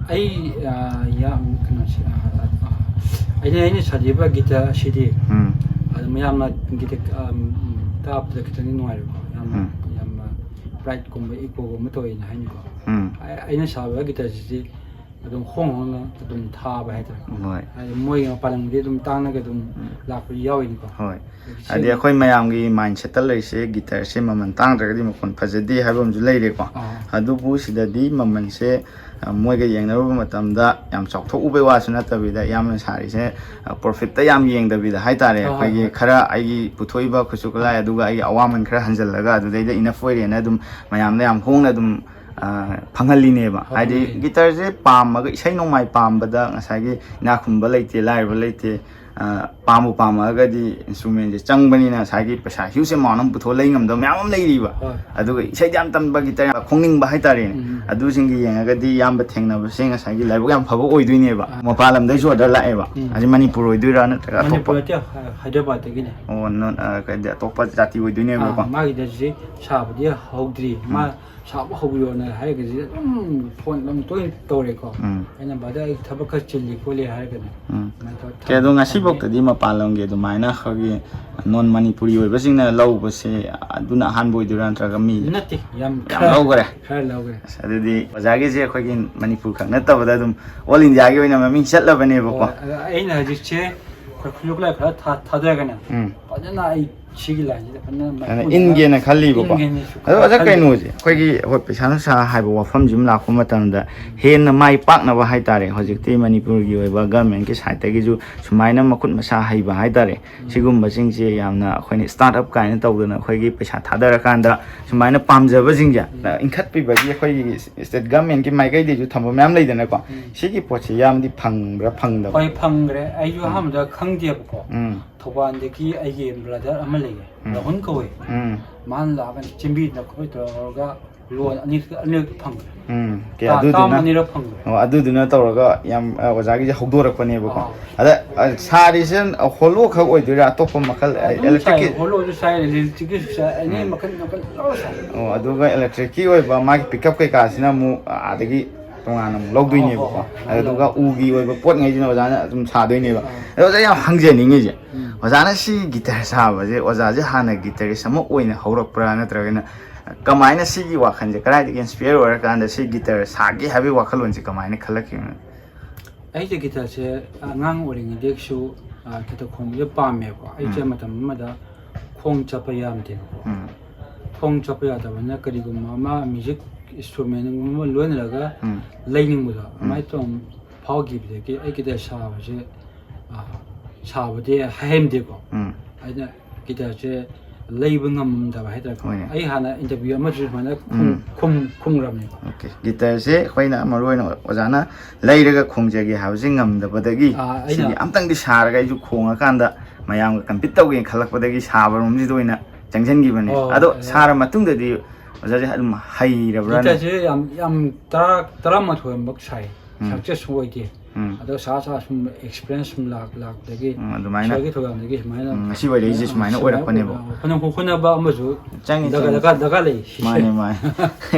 ꯑꯩ, ꯑ, ꯌꯥꯝ ꯀꯩꯅꯣꯁꯦ, ꯑ, ꯑ, ꯑ, ꯑꯩꯅ, ꯑꯩꯅ ꯁꯥꯖꯔꯤꯕ ꯒꯤꯇꯔ ꯑꯁꯤꯗꯤ ꯎꯝ꯫ ꯑꯗꯨꯝ ꯌꯥꯝꯅ ꯒꯤꯇꯔ, ꯑ, ꯎꯝ, ꯇꯥꯕꯗ ꯈꯤꯇꯪꯗꯤ ꯅꯨꯡꯉꯥꯏꯔꯦꯀꯣ꯫ ꯌꯥꯝꯅ, ꯎꯝ꯫ ꯌꯥꯝꯅ ꯕ꯭ꯔꯥꯏꯠꯀꯨꯝꯕ, ꯏꯀꯣꯒꯨꯝꯕ ꯇꯧꯋꯦꯅ ꯍꯥꯏꯅꯤꯀꯣ꯫ ꯎꯝ꯫ ꯑꯩ-, ꯑꯩꯅ ꯁꯥꯕ ꯒꯤꯇꯔꯁꯤꯗꯤ ꯑꯗꯨꯝ ꯍꯣꯡ ꯍꯣꯡꯅ ꯑꯗꯨꯝ ꯊꯥꯕ ꯍꯥꯏꯇꯥꯔꯦ꯫ ꯍꯣꯏ꯫ ꯍꯥꯏꯗꯤ ꯃꯣꯏꯒꯤ ꯃꯄꯥꯟ ꯂꯝꯗꯒꯤ ꯑꯗꯨꯝ ꯇꯥꯡꯅꯒ ꯑꯗꯨꯝ ꯎꯝ꯫ ꯂꯥꯛꯄ ꯌꯥꯎꯋꯤꯅꯤꯀꯣ꯫ ꯍꯣꯏ꯫ ꯑꯗꯒꯤ ꯍꯥꯏꯗꯤ ꯁꯤ ꯑꯩꯈꯣꯏ ꯃꯌꯥꯝꯒꯤ ꯃꯥꯏꯟꯁꯦꯠꯇ ꯂꯩꯔꯤꯁꯦ ꯒꯤꯇꯔꯁꯦ ꯃꯃꯜ ꯇꯥꯡꯗ꯭ꯔꯒꯗꯤ ꯃꯈꯣꯟ ꯐꯖꯗꯦ ꯍꯥꯏꯕ ꯑꯃꯁꯨ ꯂꯩꯔꯦꯀꯣ꯫ ꯑꯥ꯫ ꯑꯗꯨꯕꯨ ꯁꯤꯗꯗꯤ ꯃꯃꯜꯁꯦ, ꯃꯣꯏꯒ ꯌꯦꯡꯅꯔꯨꯕ ꯃꯇꯝꯗ ꯌꯥꯝ ꯆꯥꯎꯊꯣꯛꯎꯕꯩ ꯋꯥꯁꯨ ꯅꯠꯇꯕꯤꯗ, ꯏꯌꯥꯝꯕꯅ ꯁꯥꯔꯤꯁꯦ ꯄ꯭ꯔꯣꯐꯤꯠꯇ ꯌꯥꯝ ꯌꯦꯡꯗꯕꯤꯗ ꯍꯥꯏꯇꯥꯔꯦ, ꯍꯣꯏ, ꯍꯣꯏ, ꯑꯩꯈꯣꯏꯒꯤ ꯍꯣꯏ꯫ ꯈꯔ ꯑꯩꯒꯤ ꯄꯨꯊꯣꯛꯏꯕ ꯈꯨꯠꯁꯨ ꯈꯨꯠꯂꯥꯏ ꯑꯗꯨꯒ ꯑꯩꯒꯤ ꯑꯋꯥꯃꯟ ꯈꯔ ꯍꯟꯖꯜꯂꯒ ꯑꯗꯨꯗꯩꯗ ꯏꯅꯐ ꯑꯣꯏꯔꯦꯅ ꯑꯗꯨꯝ ꯃꯌꯥꯝꯗ ꯌꯥꯝ ꯍꯣꯡꯅ ꯑꯗꯨꯝ ꯑ, ꯐꯪꯍꯜꯂꯤꯅꯦꯕ꯫ ꯍꯣꯏ, ꯍꯥꯏꯗꯤ ꯍꯣꯏ꯫ ꯒꯤꯇꯔꯁꯦ ꯄꯥꯝꯃꯒ, ꯏꯁꯩ ꯅꯣꯡꯃꯥꯏ ꯄꯥꯝꯕꯗ ꯉꯁꯥꯏꯒꯤ ꯏꯅꯥꯛ ꯈꯨꯟꯕ ꯂꯩꯇꯦ, ꯂꯥꯏꯔꯕ ꯂꯩꯇꯦ, ꯑ, ꯄꯥꯝꯕꯨ ꯄꯥꯝꯃꯛꯑꯒꯗꯤ ꯏꯟꯁꯇ꯭ꯔꯨꯃꯦꯟꯁꯦ ꯆꯪꯕꯅꯤꯅ ꯉꯁꯥꯏꯒꯤ ꯄꯩꯁꯥ huge amount ꯑꯃ ꯄꯨꯊꯣꯛꯑ ꯂꯩ ꯉꯝꯗꯕ ꯃꯌꯥꯝ ꯑꯃ ꯂꯩꯔꯤꯕ꯫ ꯍꯣꯏ꯫ ꯑꯗꯨꯒ ꯏꯁꯩꯗꯤ ꯌꯥꯝ ꯇꯝꯕ, ꯒꯤꯇꯔ ꯌꯥꯝ ꯈꯣꯡꯅꯤꯡꯕ ꯍꯥꯏꯇꯥꯔꯦꯅꯦ꯫ ꯎꯝ꯫ ꯑꯗꯨꯁꯤꯡꯒꯤ ꯌꯦꯡꯉꯒꯗꯤ ꯏꯌꯥꯝꯕ ꯊꯦꯡꯅꯕꯁꯦ ꯉꯁꯥꯏꯒꯤ ꯂꯥꯏꯕꯛ ꯌꯥꯝ ꯐꯕ ꯑꯣꯏꯗꯣꯏꯅꯦꯕ꯫ ꯑꯥ꯫ ꯃꯄꯥꯟ ꯂꯝꯗꯩꯁꯨ order ꯂꯥꯛꯑꯦꯕ꯫ ꯎꯝ꯫ ꯑꯁꯤ ꯃꯅꯤꯄꯨꯔ ꯑꯣꯏꯗꯣꯏꯔꯥ ꯅꯠꯇ꯭ꯔꯒ ꯑꯇꯣꯞꯄ? ꯃꯅꯤꯄꯨꯔ ꯅꯠꯇꯦ, ꯍꯥꯏ-, ꯍꯥꯏꯗ꯭ꯔꯕꯥꯠꯇꯒꯤꯅꯦ꯫ ꯑꯣ, non-, ꯑ, ꯀꯩꯗꯤ ꯑꯇꯣꯞꯄ ꯖꯥꯇꯤ ꯑꯣꯏꯗꯣꯏꯅꯦꯕꯀꯣ꯫ ꯑꯥ, ꯃꯥꯒꯤꯗꯤ ꯍꯧꯖꯤꯛ ꯁꯥꯕꯗꯤ ꯍꯧꯗ꯭ꯔꯤ꯫ ꯃꯥ ꯎꯝ꯫ ꯁꯥꯕ ꯍꯧꯕꯤꯌꯣꯅ ꯍꯥꯏꯔꯒꯗꯤ ꯑꯗꯨꯝ ꯐꯣꯟ ꯑꯗꯨꯝ ꯇꯣꯏꯅ ꯇꯧꯔꯦꯀꯣ꯫ ꯎꯝ꯫ ꯑꯩꯅ, "ꯕ꯭ꯔꯗꯔ, ꯑꯩ ꯊꯕꯛ ꯈꯔ ꯆꯤꯜꯂꯤ ꯈꯣꯠꯂꯤ" ꯍꯥꯏꯔꯒꯅꯦ꯫ ꯎꯝ꯫ ꯑꯗꯨꯃꯥꯏꯅ ꯇꯧꯔ ꯀꯩ, ꯑꯗꯣ ꯊꯝꯃꯦ꯫ ꯉꯁꯤꯐꯥꯎꯗꯗꯤ ꯃꯄꯥꯟ ꯂꯝꯒꯤ ꯑꯗꯨꯃꯥꯏꯅ ꯑꯩꯈꯣꯏꯒꯤ non ꯃꯅꯤꯄꯨꯔꯤ ꯑꯣꯏꯕꯁꯤꯡꯅ ꯂꯧꯕꯁꯦ ꯑꯗꯨꯅ ꯑꯍꯥꯟꯕ ꯑꯣꯏꯗꯣꯏꯔꯥ ꯅꯠꯇ꯭ꯔꯒ ꯃꯤ ꯅꯠꯇꯦ, ꯌꯥꯝ ꯌꯥꯝ ꯈꯔ, ꯂꯧꯈꯔꯦ? ꯈꯔ ꯂꯧꯈꯔꯦ꯫ ꯑꯁ, ꯑꯗꯨꯗꯤ ꯑꯣꯖꯥꯒꯤꯁꯦ ꯑꯩꯈꯣꯏꯒꯤ ꯃꯅꯤꯄꯨꯔ ꯈꯛ ꯅꯠꯇꯕꯗ ꯑꯗꯨꯝ all India ꯒꯤ ꯑꯣꯏꯅ ꯃꯃꯤꯡ ꯆꯠꯂꯕꯅꯦꯕꯀꯣ꯫ ꯍꯣꯏ, ꯑꯗ ꯑꯩꯅ ꯍꯧꯖꯤꯛꯁꯦ ꯈꯨꯠꯁꯨ ꯈꯨꯠꯂꯥꯏ ꯈꯔ ꯊꯥ-, ꯊꯥꯗꯔꯒꯅꯦ꯫ ꯎꯝ꯫ ꯐꯖꯅ ꯑꯩ ꯁꯤꯒꯤ ꯂꯥꯏꯟꯁꯤꯗ ꯐꯖꯅ ꯑꯗꯨꯅ ꯃꯥꯏꯄꯨꯅꯅ ꯏꯟꯒꯦꯅ ꯈꯜꯂꯤꯕꯀꯣ꯫ ꯏꯟꯒꯦꯅꯁꯨ ꯑꯗꯣ ꯑꯣꯖꯥ, ꯈꯜꯂꯤ꯫ ꯀꯩꯅꯣꯁꯦ, ꯑꯩꯈꯣꯏꯒꯤ, ꯍꯣꯏ, ꯄꯩꯁꯥ ꯅꯨꯡꯁꯥ ꯍꯥꯏꯕ ꯋꯥꯐꯝꯁꯤ ꯑꯃ ꯂꯥꯛꯄ ꯃꯇꯝꯗ ꯍꯦꯟꯅ ꯃꯥꯏ ꯄꯥꯛꯅꯕ ꯍꯥꯏꯇꯥꯔꯦ, ꯍꯧꯖꯤꯛꯇꯤ ꯃꯅꯤꯄꯨꯔꯒꯤ ꯑꯣꯏꯕ government ꯀꯤ side ꯇꯒꯤꯁꯨ ꯁꯨꯃꯥꯏꯅ ꯃꯈꯨꯠ ꯃꯁꯥ ꯍꯩꯕ ꯍꯥꯏꯇꯥꯔꯦ, ꯁꯤꯒꯨꯝꯕꯁꯤꯡꯁꯦ ꯌꯥꯝꯅ ꯑꯩꯈꯣꯏꯅ start up ꯀꯥꯏꯅ ꯇꯧꯗꯅ ꯑꯩꯈꯣꯏꯒꯤ ꯄꯩꯁꯥ ꯊꯥꯗꯔꯀꯥꯟꯗ ꯁꯨꯃꯥꯏꯅ ꯄꯥꯝꯖꯕꯁꯤꯡꯁꯦ ꯏꯟꯈꯠꯄꯤꯕꯒꯤ ꯑꯩꯈꯣꯏꯒꯤ state government ꯀꯤ ꯃꯥꯏꯀꯩꯗꯩꯁꯨ ꯊꯝꯕ ꯃꯌꯥꯝ ꯂꯩꯗꯅꯀꯣ꯫ ꯁꯤꯒꯤ ꯄꯣꯠꯁꯦ ꯌꯥꯝꯗꯤ ꯐꯪꯕ꯭ꯔꯥ ꯐꯪꯗꯕ꯭ꯔꯥ? ꯍꯣꯏ, ꯐꯪꯈ꯭ꯔꯦ꯫ ꯑꯩꯁꯨ ꯑꯍꯥꯟꯕꯗ ꯈꯪꯗꯦꯕꯀꯣ꯫ ꯎꯝ꯫ ꯊꯧꯕꯥꯜꯗꯒꯤ ꯑꯩꯒꯤ brother ꯑꯃ ꯂꯩꯌꯦ, ꯎꯝ꯫ ꯔꯥꯍꯨꯜ ꯀꯧꯋꯦ꯫ ꯎꯝ꯫ ꯃꯥꯅ ꯂꯥꯛꯑꯒ ꯆꯤꯟꯕꯤꯗꯅ ꯈꯣꯠꯄꯤ ꯇꯧꯔꯒ loan ꯑꯅꯤ, ꯑꯅꯤꯔꯛ ꯐꯪꯈ꯭ꯔꯦ꯫ ꯎꯝ, ꯀꯦ, ꯇꯥ-, ꯑꯗꯨꯗꯨꯅ, ꯇꯥꯡ ꯑꯅꯤꯔꯛ ꯐꯪꯈ꯭ꯔꯦ꯫ ꯑꯣ, ꯑꯗꯨꯗꯨꯅ ꯇꯧꯔꯒ ꯌꯥꯝ, ꯑ, ꯑꯣꯖꯥꯒꯤꯁꯦ ꯍꯧꯗꯣꯔꯛꯄꯅꯦꯕꯀꯣ꯫ ꯑꯥ꯫ ꯑꯗ, ꯑ, ꯁꯥꯔꯤꯁꯦ, ꯑ, hollow ꯈꯛ ꯑꯣꯏꯗꯣꯏꯔꯥ? ꯑꯇꯣꯞꯄ ꯃꯈꯜ, ꯑ, ꯑꯗꯨꯝ electric ꯁꯥꯏ, ꯀꯤ? hollow ꯁꯨ ꯁꯥꯏ, electric ꯀꯤꯁꯨ ꯁꯥꯏ, ꯑꯅꯤ ꯎꯝ꯫ ꯃꯈꯜ ꯃꯈꯜ ꯂꯣꯏ ꯁꯥꯏ꯫ ꯑꯣ, ꯑꯗꯨꯒ electric ꯀꯤ ꯑꯣꯏꯕ ꯃꯥꯒꯤ pickup ꯀꯩꯀꯥꯁꯤꯅ ꯑꯃꯨꯛ ꯑꯥꯗꯒꯤ ꯇꯣꯉꯥꯟꯅ ꯑꯃꯨꯛ ꯂꯧꯗꯣꯏꯅꯦꯕꯀꯣ꯫ ꯑꯣ, ꯑꯣ, ꯑꯣ꯫ ꯑꯗꯨꯗꯨꯒ ꯎꯒꯤ ꯑꯣꯏꯕ ꯄꯣꯠꯉꯩꯁꯤꯅ ꯑꯣꯖꯥꯅ ꯑꯗꯨꯝ ꯁꯥꯗꯣꯏꯅꯦꯕ꯫ ꯑꯥ꯫ ꯑꯗꯣ ꯑꯣꯖꯥ, ꯌꯥꯝ ꯍꯪꯖꯅꯤꯡꯉꯤꯁꯦ, ꯎꯝ꯫ ꯑꯣꯖꯥꯅ ꯁꯤ guitar ꯁꯥꯕꯁꯦ, ꯑꯣꯖꯥꯁꯦ ꯍꯥꯟꯅ guitarist ꯑꯃ ꯑꯣꯏꯅ ꯍꯧꯔꯛꯄ꯭ꯔꯥ, ꯅꯠꯇ꯭ꯔꯒꯅ ꯀꯃꯥꯏꯅ ꯁꯤꯒꯤ ꯋꯥꯈꯜꯁꯦ ꯀꯗꯥꯏꯗꯒꯤ inspire ꯑꯣꯏꯔꯀꯥꯟꯗ ꯁꯤ guitar ꯁꯥꯒꯦ ꯍꯥꯏꯕꯒꯤ ꯋꯥꯈꯜꯂꯣꯟꯁꯦ ꯀꯃꯥꯏꯅ ꯈꯜꯂꯛꯈꯤꯕꯅꯣ? ꯑꯩꯁꯦ guitar ꯁꯦ ꯑꯉꯥꯡ ꯑꯣꯏꯔꯤꯉꯩꯗꯒꯤꯁꯨ, ꯑ, guitar ꯈꯣꯡꯕꯁꯦ ꯄꯥꯝꯃꯦꯕꯀꯣ꯫ ꯑꯩꯁꯦ ꯎꯝ꯫ ꯃꯇꯝ ꯑꯃꯗ ꯈꯣꯡ ꯆꯠꯄ ꯌꯥꯔꯝꯗꯦꯕꯀꯣ꯫ ꯎꯝ꯫ ꯈꯣꯡ ꯆꯠꯄ ꯌꯥꯗꯕꯅꯤꯅ ꯀꯔꯤꯒꯨꯝꯕ ꯑꯃ music ꯏꯟꯁꯇ꯭ꯔꯨꯃꯦꯟꯒꯨꯝꯕ ꯂꯣꯏꯅꯔꯒ ꯎꯝ꯫ ꯂꯩꯅꯤꯡꯕꯗꯣ ꯎꯝ꯫ ꯑꯗꯨꯃꯥꯏꯅ ꯇꯧꯔ ꯐꯥꯎꯈꯤꯕꯗꯒꯤ ꯑꯩ ꯒꯤꯇꯔ ꯁꯥꯕꯁꯦ, ꯑ, ꯁꯥꯕꯗꯤ ꯍꯩꯍꯟꯗꯦꯀꯣ꯫ ꯎꯝ꯫ ꯑꯩꯅ ꯒꯤꯇꯔꯁꯦ ꯂꯩꯕ ꯉꯝꯗꯕ ꯍꯥꯏꯇꯥꯔꯦꯀꯣ꯫ ꯍꯣꯏꯅꯦ꯫ ꯑꯩ ꯍꯥꯟꯅ ꯏꯟꯇꯔꯚ꯭ꯌꯨ ꯑꯃꯁꯨ ꯁꯨꯃꯥꯏꯅ ꯈꯨꯝ-, ꯎꯝ꯫ ꯈꯨꯝ-, ꯈꯨꯝꯈ꯭ꯔꯕꯅꯦꯕ꯫ ꯑꯣꯀꯦ꯫ ꯒꯤꯇꯔꯁꯦ ꯑꯩꯈꯣꯏꯅ ꯃꯔꯨ ꯑꯣꯏꯅ ꯑꯣꯖꯥꯅ ꯂꯩꯔꯒ ꯈꯣꯡꯖꯒꯦ ꯍꯥꯏꯕꯁꯦ ꯉꯝꯗꯕꯗꯒꯤ ꯑꯥ, ꯑꯩꯅ ꯁꯤꯒꯤ ꯑꯝꯇꯪꯗꯤ ꯁꯥꯔꯒ ꯑꯩꯁꯨ ꯈꯣꯡꯉꯀꯥꯟꯗ ꯃꯌꯥꯝꯒ ꯀꯝꯄꯤꯠ ꯇꯧꯒꯦꯅ ꯈꯜꯂꯛꯄꯗꯒꯤ ꯁꯥꯕ ꯔꯣꯝꯁꯤꯗ ꯑꯣꯏꯅ ꯆꯪꯁꯤꯟꯈꯤꯕꯅꯦ꯫ ꯑꯣ, ꯑꯗꯣ ꯑꯣ꯫ ꯁꯥꯔ ꯃꯇꯨꯡꯗꯗꯤ ꯑꯣꯖꯥꯁꯦ ꯑꯗꯨꯝ ꯍꯩꯔꯕ꯭ꯔꯥ? ꯒꯤꯇꯔꯁꯦ ꯌꯥꯝ, ꯌꯥꯝ ꯇꯔꯥ, ꯇꯔꯥꯃꯥꯊꯣꯏꯃꯨꯛ ꯁꯥꯏ꯫ ꯎꯝ꯫ ꯁꯛꯁꯦꯁ ꯑꯣꯏꯗꯦ꯫ ꯎꯝ꯫ ꯑꯗꯣ ꯁꯥ ꯁꯥ ꯁꯨꯝ ꯑꯦꯛꯁꯄꯤꯔꯤꯌꯦꯟꯁ ꯁꯨꯝ ꯂꯥꯛ ꯂꯥꯛꯄꯗꯒꯤ ꯎꯝ, ꯑꯗꯨꯃꯥꯏꯅ꯫ ꯏꯁꯥꯒꯤ ꯊꯧꯗꯥꯡꯗꯒꯤ ꯁꯨꯃꯥꯏꯅ ꯎꯝ, ꯉꯁꯤ ꯑꯣꯏꯔꯛꯏꯁꯦ ꯑ, ꯁꯨꯃꯥꯏꯅ ꯁꯨꯃꯥꯏꯅ ꯑꯣꯏꯔꯛꯄꯅꯦꯕ꯫ ꯍꯣꯠꯅ-, ꯍꯣꯠꯅꯕ ꯑꯃꯁꯨ ꯆꯪꯉꯤ, ꯗꯔꯀꯥꯔ, ꯆꯪꯉꯤ꯫ ꯗꯔꯀꯥꯔ, ꯗꯔꯀꯥꯔ ꯂꯩ ꯁꯤꯁꯦ꯫ ꯃꯥꯅꯦ, ꯃꯥꯅꯦ꯫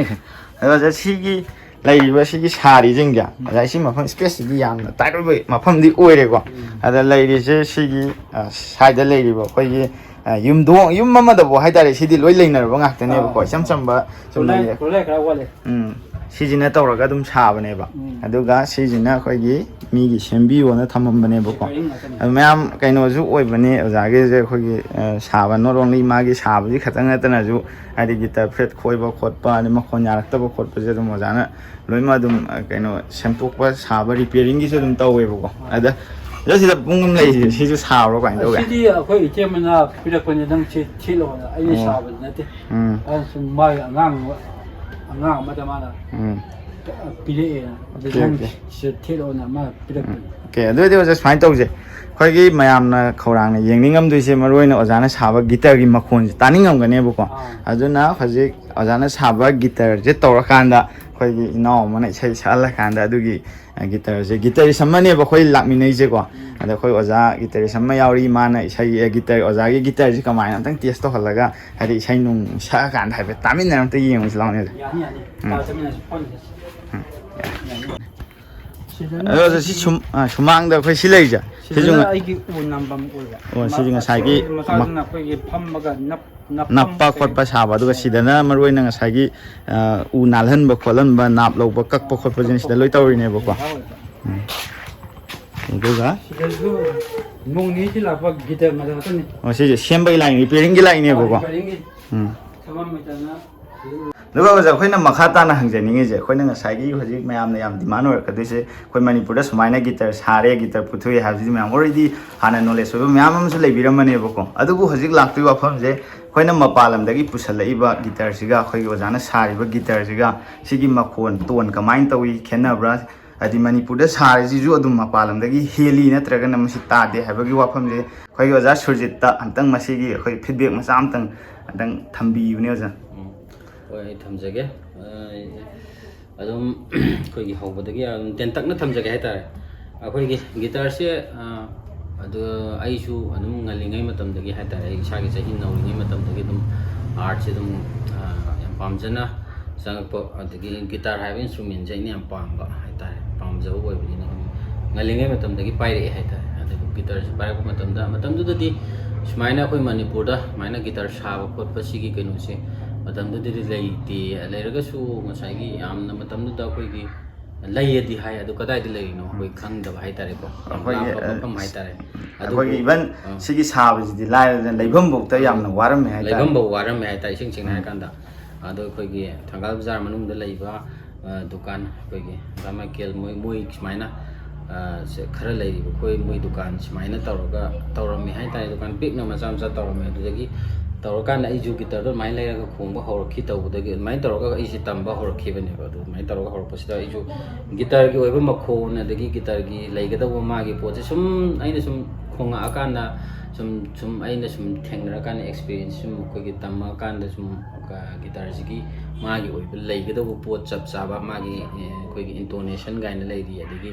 ꯑꯗꯣ ꯑꯣꯖꯥ, ꯁꯤꯒꯤ ꯂꯩꯔꯤꯕ ꯁꯤꯒꯤ ꯁꯥꯔꯤꯁꯤꯡꯁꯦ, ꯎꯝ꯫ ꯑꯣꯖꯥ, ꯁꯤ ꯃꯐꯝ ꯏꯁꯄꯦꯁꯁꯤꯗꯤ ꯌꯥꯝꯅ ꯇꯥꯏꯠ ꯑꯣꯏꯕ ꯃꯐꯝꯗꯤ ꯑꯣꯏꯔꯦꯀꯣ꯫ ꯎꯝ꯫ ꯑꯗ ꯂꯩꯔꯤꯁꯦ ꯁꯤꯒꯤ, ꯑ, ꯁꯥꯏꯗ ꯂꯩꯔꯤꯕ ꯑꯩꯈꯣꯏꯒꯤ, ꯑ, ꯌꯨꯝꯗꯣꯡ, ꯌꯨꯝ ꯑꯃꯗꯕꯨ ꯍꯥꯏꯇꯥꯔꯦ, ꯁꯤꯗꯤ ꯂꯣꯏ ꯂꯩꯅꯔꯕ ꯉꯥꯛꯇꯅꯦꯕꯀꯣ꯫ ꯑꯥ꯫ ꯏꯆꯝ ꯆꯝꯕ ꯁꯨꯝ ꯀꯣꯂꯥꯏ, ꯂꯩꯌꯦ꯫ ꯀꯣꯂꯥꯏ ꯈꯔ ꯋꯥꯠꯂꯦ꯫ ꯎꯝ꯫ ꯁꯤꯁꯤꯅ ꯇꯧꯔꯒ ꯑꯗꯨꯝ ꯁꯥꯕꯅꯦꯕ꯫ ꯎꯝ꯫ ꯑꯗꯨꯒ ꯁꯤꯁꯤꯅ ꯑꯩꯈꯣꯏꯒꯤ ꯃꯤꯒꯤ ꯁꯦꯝꯕꯤꯌꯣꯅ ꯊꯝꯃꯝꯕꯅꯦꯕꯀꯣ꯫ ꯔꯤꯄꯤꯌꯥꯔꯤꯡ ꯉꯥꯛꯇꯅꯦ꯫ ꯑꯗꯨ ꯃꯌꯥꯝ ꯀꯩꯅꯣꯁꯨ ꯑꯣꯏꯕꯅꯦ ꯑꯣꯖꯥꯒꯤꯁꯦ, ꯑꯩꯈꯣꯏꯒꯤ, ꯑ, ꯁꯥꯕ, not only ꯃꯥꯒꯤ ꯁꯥꯕꯁꯤ ꯈꯛꯇꯪ ꯅꯠꯇꯅꯁꯨ, ꯍꯥꯏꯗꯤ ꯒꯤꯇꯔ ꯐ꯭ꯔꯦꯠ ꯈꯣꯏꯕ ꯈꯣꯠꯄ, ꯑꯗꯩ ꯃꯈꯣꯟ ꯌꯥꯔꯛꯇꯕ ꯈꯣꯠꯄꯁꯦ ꯑꯗꯨꯝ ꯑꯣꯖꯥꯅ ꯂꯣꯏꯅꯃꯛ ꯑꯗꯨꯝ, ꯑ, ꯀꯩꯅꯣ, ꯁꯦꯝꯗꯣꯛꯄ, ꯁꯥꯕ, ꯔꯤꯄꯤꯌꯥꯔꯤꯡꯒꯤꯁꯨ ꯑꯗꯨꯝ ꯇꯧꯋꯦꯕꯀꯣ꯫ ꯑꯥ꯫ ꯑꯗ, ꯑꯗ ꯁꯤꯗ ꯄꯨꯡ ꯑꯃ ꯂꯩꯔꯤꯁꯦ, ꯁꯤꯁꯨ ꯁꯥꯕ꯭ꯔꯣ, ꯀꯃꯥꯏꯅ ꯇꯧꯒꯦ? ꯁꯤꯗꯤ ꯑꯩꯈꯣꯏ ꯏꯇꯩꯃꯅ ꯄꯤꯔꯛꯄꯅꯦ, ꯅꯪ ꯁꯤ ꯊꯦꯠꯂꯣꯅ꯫ ꯑꯩꯅ ꯑꯣ꯫ ꯁꯥꯕꯗꯤ ꯅꯠꯇꯦ꯫ ꯎꯝ꯫ ꯑꯗꯨꯅ ꯁꯨꯝ ꯃꯥꯒꯤ ꯑꯉꯥꯡ ꯑꯃ, ꯑꯉꯥꯡ ꯑꯃꯗ ꯃꯥꯅ ꯎꯝ꯫ ꯄꯤꯔꯛꯑꯦꯅ꯫ ꯑꯗꯨ ꯑꯣꯀꯦ, ꯅꯪ ꯑꯣꯀꯦ꯫ ꯁꯤꯗ ꯊꯦꯠꯂꯣꯅ ꯃꯥꯅ ꯎꯝ꯫ ꯄꯤꯔꯛꯄꯅꯦ꯫ ꯑꯣꯀꯦ, ꯑꯗꯨ ꯑꯣꯏꯔꯗꯤ ꯑꯣꯖꯥ, ꯁꯨꯃꯥꯏꯅ ꯇꯧꯁꯦ꯫ ꯑꯩꯈꯣꯏꯒꯤ ꯃꯌꯥꯝꯅ ꯈꯧꯔꯥꯡꯅ ꯌꯦꯡꯅꯤꯡꯉꯝꯗꯣꯏꯁꯦ, ꯃꯔꯨ ꯑꯣꯏꯅ ꯑꯣꯖꯥꯅ ꯁꯥꯕ ꯒꯤꯇꯔꯒꯤ ꯃꯈꯣꯟꯁꯦ ꯇꯥꯅꯤꯡꯉꯝꯒꯅꯦꯕꯀꯣ꯫ ꯑꯥ꯫ ꯑꯗꯨꯅ ꯍꯧꯖꯤꯛ ꯑꯣꯖꯥꯅ ꯁꯥꯕ ꯒꯤꯇꯔꯁꯦ ꯇꯧꯔꯀꯥꯟꯗ ꯑꯩꯈꯣꯏꯒꯤ ꯏꯅꯥꯎ ꯑꯃꯅ ꯏꯁꯩ ꯁꯛꯍꯜꯂꯀꯥꯟꯗ ꯑꯗꯨꯒꯤ, ꯑ, ꯒꯤꯇꯔꯁꯦ, ꯒꯤꯇꯔꯤꯁ ꯑꯃꯅꯦꯕ ꯑꯩꯈꯣꯏ ꯂꯥꯛꯃꯤꯟꯅꯩꯁꯦꯀꯣ꯫ ꯎꯝ꯫ ꯑꯗ ꯑꯩꯈꯣꯏ ꯑꯣꯖꯥ ꯒꯤꯇꯔꯤꯁ ꯑꯃ ꯌꯥꯎꯔꯤ, ꯃꯥꯅ ꯏꯁꯩ, ꯑ, ꯒꯤꯇꯔ, ꯑꯣꯖꯥꯒꯤ ꯒꯤꯇꯔꯁꯦ ꯀꯃꯥꯏꯅ ꯑꯝꯇꯪ ꯇꯦꯁ ꯇꯧꯍꯜꯂꯒ, ꯍꯥꯏꯗꯤ ꯏꯁꯩ ꯅꯨꯡ ꯁꯛꯑꯀꯥꯟꯗ ꯍꯥꯏꯐꯦꯠ ꯇꯥꯃꯤꯟꯅꯔ ꯑꯝꯇ ꯌꯦꯡꯉꯨꯁꯤ ꯂꯥꯎꯅꯦ ꯑꯗꯨ꯫ ꯌꯥꯅꯤ, ꯌꯥꯅꯤ꯫ ꯎꯝ꯫ ꯇꯥ ꯆꯠꯃꯤꯟꯅꯁꯤ, ꯐꯝꯃꯤꯟꯅꯁꯤ꯫ ꯎꯝ꯫ ꯌꯥꯅꯤ꯫ ꯁꯤꯗꯅ ꯑꯗꯣ ꯁꯤ ꯑꯩꯒꯤ ꯁꯨꯝ-, ꯑ, ꯁꯨꯃꯥꯡꯗ ꯑꯩꯈꯣꯏ ꯁꯤ ꯂꯩꯔꯤꯁꯦ? ꯁꯤꯁꯨ ꯁꯤꯗꯅ ꯉ-, ꯑꯩꯒꯤ ꯎ ꯅꯝꯐꯝ ꯑꯣꯏꯕ꯫ ꯑꯣ, ꯁꯤꯁꯨ ꯉꯁꯥꯏꯒꯤ ꯃꯆꯥꯗꯨꯅ ꯑꯩꯈꯣꯏꯒꯤ ꯐꯝꯃꯒ ꯅꯞ-, ꯅꯞꯐꯝ ꯅꯞꯄ ꯀꯩ-, ꯈꯣꯠꯄ ꯁꯥꯕ, ꯑꯗꯨꯒ ꯁꯤꯗꯅ ꯃꯔꯨ ꯑꯣꯏꯅ ꯉꯁꯥꯏꯒꯤ, ꯑ, ꯎ ꯅꯥꯜꯍꯟꯕ ꯈꯣꯠꯍꯟꯕ, ꯅꯥꯞ ꯂꯧꯕ, ꯀꯛꯄ ꯈꯣꯠꯄꯁꯤꯅ ꯁꯤꯗ ꯂꯣꯏ ꯇꯧꯔꯤꯅꯦꯕꯀꯣ꯫ ꯎꯝ꯫ ꯑꯗꯨꯒ ꯁꯤꯗꯁꯨ ꯅꯣꯡ ꯅꯤꯅꯤ ꯂꯥꯛꯄ ꯒꯤꯇꯔ ꯃꯆꯥ ꯈꯛꯇꯅꯤ꯫ ꯑꯣ, ꯁꯤꯁꯦ ꯁꯦꯝꯕꯒꯤ ꯂꯥꯏꯟ, ꯔꯤꯄꯤꯌꯥꯔꯤꯡꯒꯤ ꯂꯥꯏꯟꯅꯦꯕꯀꯣ꯫ ꯔꯤꯄꯤꯌꯥꯔꯤꯡꯒꯤ꯫ ꯎꯝ꯫ ꯊꯝꯃꯝꯃꯦꯗꯅ꯫ ꯑꯗꯨꯒ ꯑꯣꯖꯥ, ꯑꯩꯈꯣꯏꯅ ꯃꯈꯥ ꯇꯥꯅ ꯍꯪꯖꯅꯤꯡꯉꯤꯁꯦ, ꯑꯩꯈꯣꯏꯅ ꯉꯁꯥꯏꯒꯤ ꯍꯧꯖꯤꯛ ꯃꯌꯥꯝꯅ ꯌꯥꯝ demand ꯑꯣꯏꯔꯛꯀꯗꯣꯏꯁꯦ, ꯑꯩꯈꯣꯏ ꯃꯅꯤꯄꯨꯔꯗ ꯁꯨꯃꯥꯏꯅ ꯒꯤꯇꯔ ꯁꯥꯔꯦ, ꯒꯤꯇꯔ ꯄꯨꯊꯣꯛꯑꯦ ꯍꯥꯏꯕꯁꯤꯗꯤ ꯃꯌꯥꯝ already ꯍꯥꯟꯅ knowledge ꯑꯣꯏꯕ ꯃꯌꯥꯝ ꯑꯃꯁꯨ ꯂꯩꯕꯤꯔꯝꯃꯅꯦꯕꯀꯣ꯫ ꯑꯗꯨꯕꯨ ꯍꯧꯖꯤꯛ ꯂꯥꯛꯇꯣꯏ ꯋꯥꯐꯝꯁꯦ, ꯑꯩꯈꯣꯏꯅ ꯃꯄꯥꯟ ꯂꯝꯗꯒꯤ ꯄꯨꯁꯜꯂꯛꯏꯕ ꯒꯤꯇꯔꯁꯤꯒ ꯑꯩꯈꯣꯏꯒꯤ ꯑꯣꯖꯥꯅ ꯁꯥꯔꯤꯕ ꯒꯤꯇꯔꯁꯤꯒ ꯁꯤꯒꯤ ꯃꯈꯣꯟ, tone ꯀꯃꯥꯏꯅ ꯇꯧꯏ, ꯈꯦꯠꯅꯕ꯭ꯔꯥ? ꯍꯥꯏꯗꯤ ꯃꯅꯤꯄꯨꯔꯗ ꯁꯥꯔꯤꯁꯤꯁꯨ ꯑꯗꯨꯝ ꯃꯄꯥꯟ ꯂꯝꯗꯒꯤ ꯍꯦꯜꯂꯤ ꯅꯠꯇ꯭ꯔꯒꯅ ꯃꯁꯤ ꯇꯥꯗꯦ ꯍꯥꯏꯕꯒꯤ ꯋꯥꯐꯝꯁꯦ ꯑꯩꯈꯣꯏꯒꯤ ꯑꯣꯖꯥ ꯁꯨꯔꯖꯤꯠꯇ ꯑꯝꯇꯪ ꯃꯁꯤꯒꯤ ꯑꯩꯈꯣꯏ feedback ꯃꯆꯥ ꯑꯝꯇꯪ ꯑꯝꯇꯪ ꯊꯝꯕꯤꯌꯨꯅꯦ ꯑꯣꯖꯥ꯫ ꯎꯝ꯫ ꯍꯣꯏ, ꯑꯩ ꯊꯝꯖꯒꯦ꯫ ꯑ, ꯑꯗꯨꯝ ꯑꯩꯈꯣꯏꯒꯤ ꯍꯧꯕꯗꯒꯤ ꯑꯗꯨꯝ ꯇꯦꯟꯇꯛꯅ ꯊꯝꯖꯒꯦ ꯍꯥꯏꯇꯥꯔꯦ꯫ ꯑꯩꯈꯣꯏꯒꯤ ꯒꯤꯇꯔꯁꯦ, ꯑ, ꯑꯗꯨ ꯑꯩꯁꯨ ꯑꯗꯨꯝ ꯉꯜꯂꯤꯉꯩ ꯃꯇꯝꯗꯒꯤ ꯍꯥꯏꯇꯥꯔꯦ, ꯑꯩ ꯏꯁꯥꯒꯤ ꯆꯍꯤ ꯅꯧꯔꯤꯉꯩ ꯃꯇꯝꯗꯒꯤ ꯑꯗꯨꯝ artꯁꯦ ꯑꯗꯨꯝ, ꯑ, ꯌꯥꯝ ꯄꯥꯝꯖꯅ ꯆꯪꯉꯛꯄ, ꯑꯗꯒꯤ ꯒꯤꯇꯥꯔ ꯍꯥꯏꯕ instrumentꯁꯦ ꯑꯩꯅ ꯌꯥꯝ ꯄꯥꯝꯕ ꯍꯥꯏꯇꯥꯔꯦ, ꯄꯥꯝꯖꯕ ꯑꯣꯏꯕꯅꯤꯅ ꯑꯗꯨꯝ ꯉꯜꯂꯤꯉꯩ ꯃꯇꯝꯗꯒꯤ ꯄꯥꯏꯔꯛꯑꯦ ꯍꯥꯏꯇꯥꯔꯦ꯫ ꯑꯗꯨꯒ ꯒꯤꯇꯔꯁꯦ ꯄꯥꯏꯔꯛꯄ ꯃꯇꯝꯗ, ꯃꯇꯝꯗꯨꯗꯗꯤ ꯁꯨꯃꯥꯏꯅ ꯑꯩꯈꯣꯏ ꯃꯅꯤꯄꯨꯔꯗ ꯁꯨꯃꯥꯏꯅ ꯒꯤꯇꯔ ꯁꯥꯕ ꯈꯣꯠꯄ ꯁꯤꯒꯤ ꯀꯩꯅꯣꯁꯦ ꯃꯇꯝꯗꯨꯗꯗꯤ ꯂꯩꯇꯦ꯫ ꯂꯩꯔꯒꯁꯨ ꯉꯁꯥꯏꯒꯤ ꯌꯥꯝꯅ ꯃꯇꯝꯗꯨꯗ ꯑꯩꯈꯣꯏꯒꯤ ꯂꯩꯌꯦꯗꯤ ꯍꯥꯏ, ꯑꯗꯨ ꯀꯗꯥꯏꯗ ꯂꯩꯔꯤꯅꯣ ꯑꯩꯈꯣꯏ ꯈꯪꯗꯕ ꯍꯥꯏꯇꯥꯔꯦꯀꯣ꯫ ꯌꯥꯝ ꯑꯩꯈꯣꯏꯒꯤ, ꯂꯥꯞꯄ ꯑ, ꯃꯐꯝ ꯍꯥꯏꯇꯥꯔꯦ꯫ ꯑꯗꯨꯕꯨ ꯑꯩꯈꯣꯏꯒꯤ even ꯑ, ꯁꯤꯒꯤ ꯁꯥꯕꯁꯤꯗꯤ ꯂꯥꯏꯔꯗꯅ ꯂꯩꯐꯝꯐꯥꯎꯗ ꯌꯥꯝꯅ ꯋꯥꯔꯝꯃꯦ ꯍꯥꯏꯇꯥꯔꯦ꯫ ꯂꯩꯐꯝꯐꯥꯎ ꯋꯥꯔꯝꯃꯦ ꯍꯥꯏꯇꯥꯔꯦ, ꯏꯁꯦꯡ ꯁꯦꯡꯅ ꯎꯝ꯫ ꯍꯥꯏꯔꯀꯥꯟꯗ꯫ ꯑꯗꯣ ꯑꯩꯈꯣꯏꯒꯤ ꯊꯪꯒꯥꯜ ꯕꯖꯥꯔ ꯃꯅꯨꯡꯗ ꯂꯩꯕ, ꯑ, ꯗꯨꯀꯥꯟ, ꯑꯩꯈꯣꯏꯒꯤ ꯗꯥ ꯃꯥꯏꯀꯦꯜ, ꯃꯣꯏ, ꯃꯣꯏ ꯁꯨꯃꯥꯏꯅ, ꯑ, ꯁꯦ-, ꯈꯔ ꯂꯩꯔꯤꯕ ꯑꯩꯈꯣꯏ ꯃꯣꯏ ꯗꯨꯀꯥꯟ ꯁꯨꯃꯥꯏꯅ ꯇꯧꯔꯒ ꯇꯧꯔꯝꯃꯦ ꯍꯥꯏꯇꯥꯔꯦ꯫ ꯗꯨꯀꯥꯟ ꯄꯤꯛꯅ ꯃꯆꯥ ꯃꯆꯥ ꯇꯧꯔꯝꯃꯦ꯫ ꯑꯗꯨꯗꯒꯤ ꯇꯧꯔꯀꯥꯟꯗ ꯑꯩꯁꯨ ꯒꯤꯇꯔꯗꯣ ꯑꯗꯨꯃꯥꯏꯅ ꯂꯩꯔꯒ ꯈꯣꯡꯕ ꯍꯧꯔꯛꯈꯤ꯫ ꯇꯧꯕꯗꯒꯤ ꯑꯗꯨꯃꯥꯏꯅ ꯇꯧꯔꯒ ꯑꯩꯁꯦ ꯇꯝꯕ ꯍꯧꯔꯛꯈꯤꯕꯅꯦꯕ꯫ ꯑꯗꯨ ꯑꯗꯨꯃꯥꯏꯅ ꯇꯧꯔꯒ ꯍꯧꯔꯛꯄꯁꯤꯗ ꯑꯩꯁꯨ ꯒꯤꯇꯔꯒꯤ ꯑꯣꯏꯕ ꯃꯈꯣꯟ, ꯑꯗꯒꯤ ꯒꯤꯇꯔꯒꯤ ꯂꯩꯒꯗꯧꯕ ꯃꯥꯒꯤ ꯄꯣꯠꯁꯦ ꯁꯨꯝ ꯑꯩꯅ ꯁꯨꯝ ꯈꯣꯡꯉꯛꯑꯀꯥꯟꯗ, ꯁꯨꯝ, ꯁꯨꯝ ꯑꯩꯅ ꯁꯨꯝ ꯊꯦꯡꯅꯔꯀꯥꯟꯗ, experience ꯁꯨꯝ ꯑꯩꯈꯣꯏꯒꯤ ꯇꯝꯃꯛꯑꯀꯥꯟꯗ ꯁꯨꯝ, ꯑ, ꯒꯤꯇꯔꯁꯤꯒꯤ ꯃꯥꯒꯤ ꯑꯣꯏꯕ ꯂꯩꯒꯗꯧꯕ ꯄꯣꯠ ꯆꯞ ꯆꯥꯕ, ꯃꯥꯒꯤ, ꯑ, ꯑꯩꯈꯣꯏꯒꯤ intonation ꯀꯥꯏꯅ ꯂꯩꯔꯤ, ꯑꯗꯒꯤ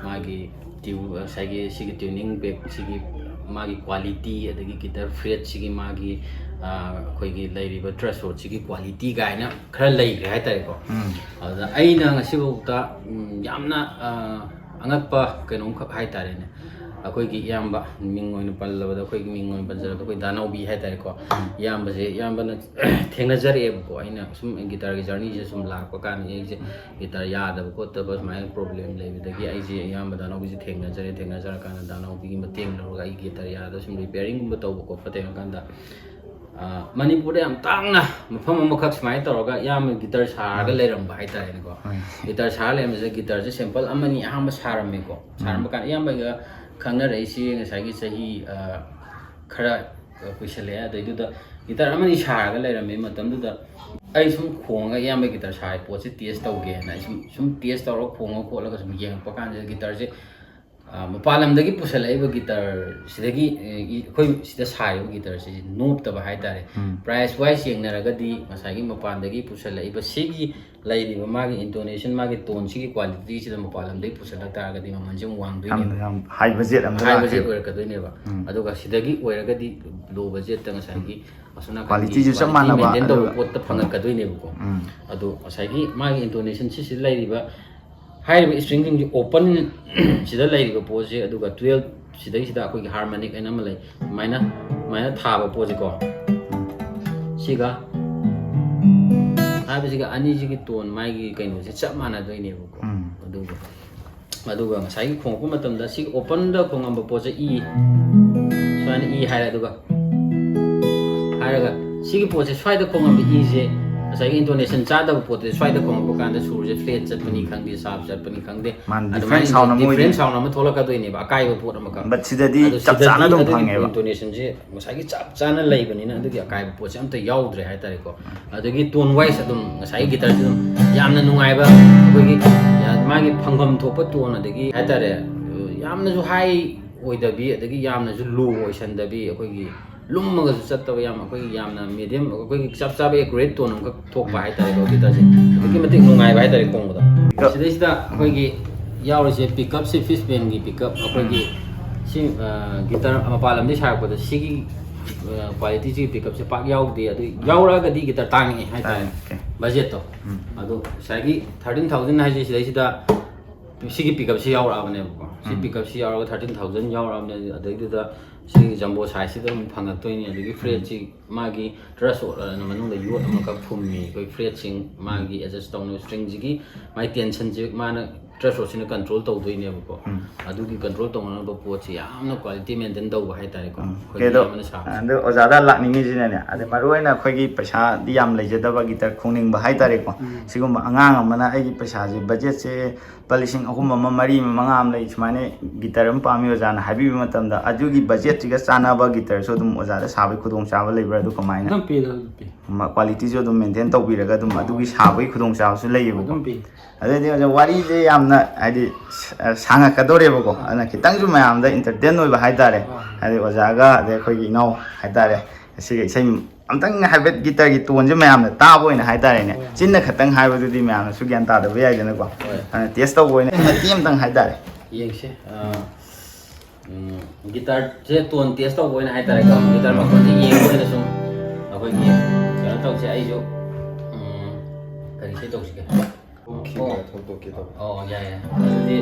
ꯃꯥꯒꯤ ꯇ꯭ꯌꯨ-, ꯉꯁꯥꯏꯒꯤ ꯁꯤꯒꯤ tuning peg ꯁꯤꯒꯤ ꯃꯥꯒꯤ quality, ꯑꯗꯒꯤ ꯒꯤꯇꯔ fret ꯁꯤꯒꯤ ꯃꯥꯒꯤ, ꯑ, ꯑꯩꯈꯣꯏꯒꯤ ꯂꯩꯔꯤꯕ truss rod ꯁꯤꯒꯤ quality ꯀꯥꯏꯅ ꯈꯔ ꯂꯩꯈ꯭ꯔꯦ ꯍꯥꯏꯇꯥꯔꯦꯀꯣ꯫ ꯎꯝ꯫ ꯑꯗꯨꯗ ꯑꯩꯅ ꯉꯁꯤꯐꯥꯎꯗ, ꯎꯝ, ꯌꯥꯝꯅ, ꯑ, ꯑꯉꯛꯄ ꯀꯩꯅꯣꯝꯈꯛ ꯍꯥꯏꯇꯥꯔꯦꯅꯦ, ꯑꯩꯈꯣꯏꯒꯤ ꯏꯌꯥꯝꯕ, ꯃꯤꯡ ꯑꯣꯏꯅ ꯄꯜꯂꯕꯗ, ꯑꯩꯈꯣꯏꯒꯤ ꯃꯤꯡ ꯑꯣꯏꯅ ꯄꯟꯖꯔꯕꯗ ꯑꯩꯈꯣꯏ ꯗꯥ ꯅꯥꯎꯕꯤ ꯍꯥꯏꯇꯥꯔꯦꯀꯣ꯫ ꯏꯌꯥꯝꯕꯁꯦ, ꯏꯌꯥꯝꯕꯅ ꯊꯦꯡꯅꯖꯔꯛꯑꯦꯕꯀꯣ꯫ ꯑꯩꯅ ꯁꯨꯝ ꯒꯤꯇꯥꯔꯒꯤ journeyꯁꯦ ꯁꯨꯝ ꯂꯥꯛꯄ ꯀꯥꯟꯗ ꯑꯩꯁꯦ ꯒꯤꯇꯥꯔ ꯌꯥꯗꯕ ꯈꯣꯠꯇꯕ ꯁꯨꯃꯥꯏꯅ problem ꯂꯩꯕꯗꯒꯤ ꯑꯩꯁꯦ ꯏꯌꯥꯝꯕ ꯗꯥ ꯅꯥꯎꯕꯤꯁꯦ ꯊꯦꯡꯅꯖꯔꯦ꯫ ꯊꯦꯡꯅꯖꯔꯀꯥꯟꯗ ꯗꯥ ꯅꯥꯎꯕꯤꯒꯤ ꯃꯇꯦꯡ ꯂꯧꯔꯒ ꯑꯩ ꯒꯤꯇꯥꯔ ꯌꯥꯗꯕ ꯁꯨꯝ repairingꯒꯨꯝꯕ ꯇꯧꯕ ꯈꯣꯠꯄ ꯊꯦꯡꯅꯀꯥꯟꯗ ꯑ, ꯃꯅꯤꯄꯨꯔꯗ ꯌꯥꯝ ꯇꯥꯡꯅ ꯃꯐꯝ ꯑꯃꯈꯛ ꯁꯨꯃꯥꯏꯅ ꯇꯧꯔꯒ ꯏꯌꯥꯝꯕ ꯒꯤꯇꯔ ꯁꯥꯔꯒ ꯂꯩꯔꯝꯕ ꯍꯥꯏꯇꯥꯔꯦꯅꯦꯀꯣ꯫ ꯍꯣꯏ꯫ ꯒꯤꯇꯔ ꯁꯥꯔ ꯂꯩꯔꯝꯕꯁꯦ, ꯒꯤꯇꯔꯁꯦ ꯁꯦꯝꯄꯜ ꯑꯃꯅꯤ ꯑꯍꯥꯟꯕ ꯁꯥꯔꯝꯃꯦꯀꯣ꯫ ꯁꯥꯔꯝꯕ ꯀꯥꯟꯗ ꯏꯌꯥꯝꯕꯒ ꯈꯪꯅꯔꯛꯏꯁꯤ ꯉꯁꯥꯏꯒꯤ ꯆꯍꯤ, ꯑ, ꯈꯔ ꯀꯨꯏꯁꯜꯂꯛꯑꯦ꯫ ꯑꯗꯩꯗꯨꯗ ꯒꯤꯇꯔ ꯑꯃꯅꯤ ꯁꯥꯔꯒ ꯂꯩꯔꯝꯃꯤ ꯃꯇꯝꯗꯨꯗ ꯑꯩ ꯁꯨꯝ ꯈꯣꯡꯉꯒ ꯏꯌꯥꯝꯕ ꯒꯤꯇꯔ ꯁꯥꯔꯤ ꯄꯣꯠꯁꯦ ꯇꯦꯁ ꯇꯧꯒꯦꯅ ꯑꯩ ꯁꯨꯝ, ꯁꯨꯝ ꯇꯦꯁ ꯇꯧꯔꯒ ꯈꯣꯡꯉ ꯈꯣꯠꯂꯒ ꯁꯨꯝ ꯌꯦꯡꯉꯛꯄ ꯀꯥꯟꯁꯤꯗ ꯒꯤꯇꯔꯁꯦ, ꯑ, ꯃꯄꯥꯟ ꯂꯝꯗꯒꯤ ꯄꯨꯁꯜꯂꯛꯏꯕ ꯒꯤꯇꯔ ꯁꯤꯗꯒꯤ, ꯑ, ꯏ-, ꯑꯩꯈꯣꯏ ꯁꯤꯗ ꯁꯥꯔꯤꯕ ꯒꯤꯇꯔꯁꯤ ꯅꯣꯞꯇꯕ ꯍꯥꯏꯇꯥꯔꯦ꯫ ꯎꯝ꯫ ꯄ꯭ꯔꯥꯏꯁ ꯋꯥꯏꯁ ꯌꯦꯡꯅꯔꯒꯗꯤ ꯉꯁꯥꯏꯒꯤ ꯃꯄꯥꯟꯗꯒꯤ ꯄꯨꯁꯜꯂꯛꯏꯕ ꯁꯤꯒꯤ ꯂꯩꯔꯤꯕ ꯃꯥꯒꯤ intonation, ꯃꯥꯒꯤ ꯇꯣꯟꯁꯤꯒꯤ ꯀ꯭ꯋꯥꯂꯤꯇꯤꯁꯤꯗ ꯃꯄꯥꯟ ꯂꯝꯗꯒꯤ ꯄꯨꯁꯜꯂꯛ ꯇꯥꯔꯒꯗꯤ ꯃꯃꯜꯁꯦ ꯑꯃꯨꯛ ꯋꯥꯡꯗꯣꯏꯅꯦꯕ꯫ ꯌꯥꯝꯅ ꯌꯥꯝ ꯍꯥꯏ ꯕꯖꯦꯠ ꯑꯃꯗ ꯍꯥꯏ ꯕꯖꯦꯠ ꯂꯥꯛꯈ꯭ꯔꯦꯕ꯫ ꯑꯣꯏꯔꯛꯀꯗꯣꯏꯅꯦꯕ꯫ ꯎꯝ꯫ ꯑꯗꯨꯒ ꯁꯤꯗꯒꯤ ꯑꯣꯏꯔꯒꯗꯤ ꯂꯣ ꯕꯖꯦꯠꯇ ꯉꯁꯥꯏꯒꯤ ꯑꯁꯣꯝ ꯅꯥꯀꯟꯒꯤ ꯀ꯭ꯋꯥꯂꯤꯇꯤꯁꯨ ꯆꯞ quality ꯃꯥꯟꯅꯕ, maintain ꯇꯧꯕ ꯑꯗꯨꯒ ꯄꯣꯠꯇ ꯐꯪꯉꯛꯀꯗꯣꯏꯅꯦꯕꯀꯣ꯫ ꯎꯝ꯫ ꯑꯗꯣ ꯉꯁꯥꯏꯒꯤ ꯃꯥꯒꯤ intonation ꯁꯤꯁꯤꯗ ꯂꯩꯔꯤꯕ, ꯍꯥꯏꯔꯤꯕ stringꯁꯤꯡꯁꯤ open ꯁꯤꯗ ꯂꯩꯔꯤꯕ ꯄꯣꯠꯁꯦ, ꯑꯗꯨꯒ twelve ꯁꯤꯗꯩꯁꯤꯗ ꯑꯩꯈꯣꯏꯒꯤ harmonic ꯍꯥꯏꯅ ꯑꯃ ꯂꯩ, ꯑꯗꯨꯃꯥꯏꯅ, ꯑꯗꯨꯃꯥꯏꯅ ꯊꯥꯕ ꯄꯣꯠꯁꯦꯀꯣ꯫ ꯁꯤꯒ ꯍꯥꯏꯕꯁꯤꯒ ꯑꯅꯤꯁꯤꯒꯤ ꯇꯣꯟ ꯃꯥꯒꯤ ꯀꯩꯅꯣꯁꯦ ꯆꯞ ꯃꯥꯟꯅꯗꯣꯏꯅꯦꯕꯀꯣ꯫ ꯎꯝ꯫ ꯑꯗꯨꯒ, ꯑꯗꯨꯒ ꯉꯁꯥꯏꯒꯤ ꯈꯣꯡꯉꯛꯄ ꯃꯇꯝꯗ ꯁꯤꯒꯤ openꯗ ꯈꯣꯡꯉꯝꯕ ꯄꯣꯠꯁꯦ ꯏ, ꯁꯨꯃꯥꯏꯅ ꯏ ꯍꯥꯏꯔꯦ꯫ ꯑꯗꯨꯒ ꯍꯥꯏꯔꯒ ꯁꯤꯒꯤ ꯄꯣꯠꯁꯦ ꯁ꯭ꯋꯥꯏꯗ ꯈꯣꯡꯉꯝꯕ ꯏꯁꯦ ꯉꯁꯥꯏꯒꯤ intonation ꯆꯥꯗꯕ ꯄꯣꯠꯇꯨꯗꯤ ꯁ꯭ꯋꯥꯏꯗ ꯈꯣꯡꯉꯛꯄ ꯀꯥꯟꯗ ꯁꯨꯔꯁꯦ flat ꯆꯠꯄꯅꯤ ꯈꯪꯗꯦ, sharp ꯆꯠꯄꯅꯤ ꯈꯪꯗꯦ, ꯃꯥꯅ ꯑꯗꯨꯃꯥꯏꯅ different sound ꯑꯃ different ꯑꯣꯏꯗꯣꯏꯅꯤ꯫ Sound ꯑꯃ ꯊꯣꯛꯂꯛꯀꯗꯣꯏꯅꯦꯕ, ꯑꯀꯥꯏꯕ ꯄꯣꯠ ꯑꯃꯈꯛ꯫ But ꯁꯤꯗꯗꯤ ꯑꯗꯨ ꯆꯞ ꯁꯤꯗꯗꯤ ꯆꯥꯅ ꯑꯗꯨꯝ ꯑꯗꯨꯒꯤ ꯐꯪꯉꯦꯕ꯫ Intonationꯁꯦ ꯉꯁꯥꯏꯒꯤ ꯆꯞ ꯆꯥꯅ ꯂꯩꯕꯅꯤꯅ ꯑꯗꯨꯒꯤ ꯑꯀꯥꯏꯕ ꯄꯣꯠꯁꯦ ꯑꯝꯇ ꯌꯥꯎꯗ꯭ꯔꯦ ꯍꯥꯏꯇꯥꯔꯦꯀꯣ꯫ ꯑꯗꯒꯤ tone wise ꯑꯗꯨꯝ ꯉꯁꯥꯏꯒꯤ ꯒꯤꯇꯔꯁꯦ ꯑꯗꯨꯝ ꯌꯥꯝꯅ ꯅꯨꯡꯉꯥꯏꯕ, ꯑꯩꯈꯣꯏꯒꯤ ꯌꯥ-, ꯃꯥꯒꯤ ꯐꯪꯐꯝ ꯊꯣꯛꯄ ꯇꯣꯟ, ꯑꯗꯒꯤ ꯍꯥꯏꯇꯥꯔꯦ, ꯌꯥꯝꯅꯁꯨ ꯍꯥꯏ ꯑꯣꯏꯗꯕꯤ, ꯑꯗꯒꯤ ꯌꯥꯝꯅꯁꯨ ꯂꯣ ꯑꯣꯏꯁꯟꯗꯕꯤ, ꯑꯩꯈꯣꯏꯒꯤ ꯂꯨꯝꯃꯒꯁꯨ ꯆꯠꯇꯕ, ꯌꯥꯝ ꯑꯩꯈꯣꯏꯒꯤ ꯌꯥꯝꯅ medium, ꯑꯩꯈꯣꯏꯒꯤ ꯆꯞ ꯆꯥꯕ accurate tone ꯑꯃꯈꯛ ꯊꯣꯛꯄ ꯍꯥꯏꯇꯥꯔꯦꯀꯣ꯫ ꯒꯤꯇꯔꯁꯦ ꯑꯗꯨꯛꯀꯤ ꯃꯇꯤꯛ ꯅꯨꯡꯉꯥꯏꯕ ꯍꯥꯏꯇꯥꯔꯦ ꯈꯣꯡꯕꯗ꯫ Pickup. ꯁꯤꯗꯩꯁꯤꯗ ꯑꯩꯈꯣꯏꯒꯤ ꯌꯥꯎꯔꯤꯁꯦ pickup ꯁꯦ Fishbane ꯒꯤ pickup, ꯑꯩꯈꯣꯏꯒꯤ ꯁꯤ, ꯑ, ꯒꯤꯇꯔ ꯃꯄꯥꯟ ꯂꯝꯗꯒꯤ ꯁꯥꯔꯛꯄꯗ ꯁꯤꯒꯤ, ꯑ, quality ꯁꯤꯒꯤ pickup ꯁꯦ ꯄꯥꯛ ꯌꯥꯎꯗꯦ꯫ ꯑꯗꯨ ꯌꯥꯎꯔꯛꯑꯒꯗꯤ ꯒꯤꯇꯔ ꯇꯥꯡꯉꯛꯑꯦ ꯍꯥꯏꯇꯥꯔꯦ, ꯇꯥꯡꯉꯛꯑꯦ꯫ ꯕꯖꯦꯠꯇꯣ꯫ ꯎꯝ꯫ ꯑꯗꯣ ꯉꯁꯥꯏꯒꯤ thirteen thousand ꯍꯥꯏꯁꯦ ꯁꯤꯗꯩꯁꯤꯗ ꯁꯤꯒꯤ pickup ꯁꯤ ꯌꯥꯎꯔꯛꯑꯕꯅꯦꯕꯀꯣ꯫ ꯁꯤ ꯎꯝ꯫ Pickup ꯁꯤ ꯌꯥꯎꯔꯒ thirteen thousand ꯌꯥꯎꯔꯛꯑꯕꯅꯦ꯫ ꯑꯗꯩꯗꯨꯗ ꯁꯤꯒꯤ jumbo size ꯁꯤꯗ ꯑꯃꯨꯛ ꯐꯪꯉꯛꯇꯣꯏꯅꯤ꯫ ꯑꯗꯒꯤ fret ꯁꯤ ꯃꯥꯒꯤ truss rod ꯑꯅ ꯃꯅꯨꯡꯗ ꯌꯣꯠ ꯑꯃꯈꯛ ꯐꯨꯝꯃꯤ ꯑꯩꯈꯣꯏ fret ꯁꯤꯡ ꯃꯥꯒꯤ adjust ꯇꯧꯅꯕ string ꯁꯤꯒꯤ ꯃꯥꯒꯤ tension ꯁꯤ ꯃꯥꯅ ꯇ꯭ꯔꯁ ꯔꯣꯗꯁꯤꯅ ꯀꯟꯇ꯭ꯔꯣꯜ ꯇꯧꯗꯣꯏꯅꯦꯕꯀꯣ꯫ ꯑꯗꯨꯒꯤ ꯀꯟꯇ꯭ꯔꯣꯜ ꯇꯧꯅꯅꯕ ꯄꯣꯠꯁꯤ ꯌꯥꯝꯅ ꯀ꯭ꯋꯥꯂꯤꯇꯤ ꯃꯦꯟꯇꯦꯟ ꯇꯧꯕ ꯍꯥꯏꯇꯥꯔꯦꯀꯣ, ꯑꯩꯈꯣꯏ ꯃꯤ ꯀꯩꯗꯣ ꯑꯃꯅ ꯁꯥꯕꯁꯦ꯫ ꯑꯗꯨ ꯑꯣꯖꯥꯗ ꯂꯥꯛꯅꯤꯡꯉꯤꯁꯤꯅꯅꯦ, ꯑꯗꯩ ꯃꯔꯨ ꯑꯣꯏꯅ ꯑꯩꯈꯣꯏꯒꯤ ꯄꯩꯁꯥꯗꯤ ꯌꯥꯝ ꯂꯩꯖꯗꯕ, ꯒꯤꯇꯔ ꯈꯣꯡꯅꯤꯡꯕ ꯍꯥꯏꯇꯥꯔꯦꯀꯣ꯫ ꯁꯤꯒꯨꯝꯕ ꯑꯉꯥꯡ ꯑꯃꯅ ꯑꯩꯒꯤ ꯄꯩꯁꯥꯁꯦ, ꯕꯖꯦꯠꯁꯦ ꯂꯨꯄꯥ ꯂꯤꯁꯤꯡ ꯑꯍꯨꯝ ꯑꯃ, ꯃꯔꯤ ꯑꯃ, ꯃꯉꯥ ꯑꯃ ꯂꯩ, ꯁꯨꯃꯥꯏꯅ ꯒꯤꯇꯔ ꯑꯃ ꯄꯥꯝꯃꯤ ꯑꯣꯖꯥꯅ ꯍꯥꯏꯕꯤꯕ ꯃꯇꯝꯗ, ꯑꯗꯨꯒꯤ ꯕꯖꯦꯠꯁꯤꯒ ꯆꯥꯟꯅꯕ ꯒꯤꯇꯔꯁꯨ ꯑꯗꯨꯝ ꯑꯣꯖꯥꯗ ꯁꯥꯕꯒꯤ ꯈꯨꯗꯣꯡꯆꯥꯕ ꯂꯩꯕ꯭ꯔꯥ? ꯑꯗꯨ ꯀꯃꯥꯏꯅ? ꯑꯗꯨꯝ ꯄꯤ, ꯑꯗꯨꯝ ꯄꯤ꯫ ꯀ꯭ꯋꯥꯂꯤꯇꯤꯁꯨ ꯑꯗꯨꯝ ꯃꯦꯟꯇꯦꯟ ꯇꯧꯕꯤꯔꯒ ꯑꯗꯨꯝ ꯑꯗꯨꯒꯤ ꯁꯥꯕꯒꯤ ꯈꯨꯗꯣꯡꯆꯥꯕꯁꯨ ꯂꯩꯌꯦꯕꯀꯣ꯫ ꯑꯗꯨꯝ ꯄꯤ꯫ ꯑꯗꯨꯗꯤ ꯑꯣꯖꯥ, ꯋꯥꯔꯤꯁꯦ ꯌꯥꯝꯅ ꯍꯥꯏꯗꯤ ꯁ- ꯁꯥꯡꯉꯛꯀꯗꯧꯔꯦꯕꯀꯣ, ꯑꯗꯨꯅ ꯈꯤꯇꯪꯁꯨ ꯃꯌꯥꯝꯗ ꯏꯟꯇꯔꯇꯦꯟ ꯑꯣꯏꯕ ꯍꯥꯏꯇꯥꯔꯦ꯫ ꯍꯥꯏꯗꯤ ꯑꯣꯖꯥꯒ ꯑꯗꯩ ꯑꯩꯈꯣꯏꯒꯤ ꯏꯅꯥꯎ ꯍꯥꯏꯇꯥꯔꯦ, ꯑꯁꯤꯒ ꯏꯁꯩ ꯑꯝꯇꯪ ꯍꯥꯏꯐꯦꯠ ꯒꯤꯇꯔꯒꯤ ꯇꯣꯟꯁꯦ ꯃꯌꯥꯝꯅ ꯇꯥꯕ ꯑꯣꯏꯅ ꯍꯥꯏꯇꯥꯔꯦꯅꯦ, ꯆꯤꯟꯅ ꯈꯛꯇꯪ ꯍꯥꯏꯕꯗꯨꯗꯤ ꯃꯌꯥꯝꯅꯁꯨ ꯒ꯭ꯌꯥꯟ ꯇꯥꯗꯕ ꯌꯥꯏꯗꯅꯀꯣ꯫ ꯑꯗꯨꯅ ꯇꯦꯁ ꯇꯧꯕ ꯑꯣꯏꯅ ꯃꯇꯦꯛ ꯑꯝꯇꯪ ꯍꯥꯏꯇꯥꯔꯦ꯫ ꯌꯦꯡꯁꯦ꯫ ꯑ, ꯎꯝ, ꯒꯤꯇꯔꯁꯦ ꯇꯣꯟ ꯇꯦꯁ ꯇꯧꯕ ꯑꯣꯏꯅ ꯍꯥꯏꯇꯥꯔꯦꯀꯣ, ꯒꯤꯇꯔ ꯃꯈꯣꯟꯁꯦ ꯌꯦꯡꯕ ꯑꯣꯏꯅ ꯁꯨꯝ ꯑꯩꯈꯣꯏꯒꯤ ꯀꯩꯅꯣ ꯇꯧꯁꯦ꯫ ꯑꯩꯁꯨ, ꯎꯝ, ꯀꯔꯤ ꯏꯁꯩ ꯇꯧꯁꯤꯒꯦ? ꯊꯣꯛꯈꯤꯕ ꯊꯧꯗꯣꯛꯀꯦ ꯇꯧꯕ꯫ ꯑꯣ, ꯌꯥꯏ ꯌꯥꯏ꯫ ꯑꯗꯨꯗꯤ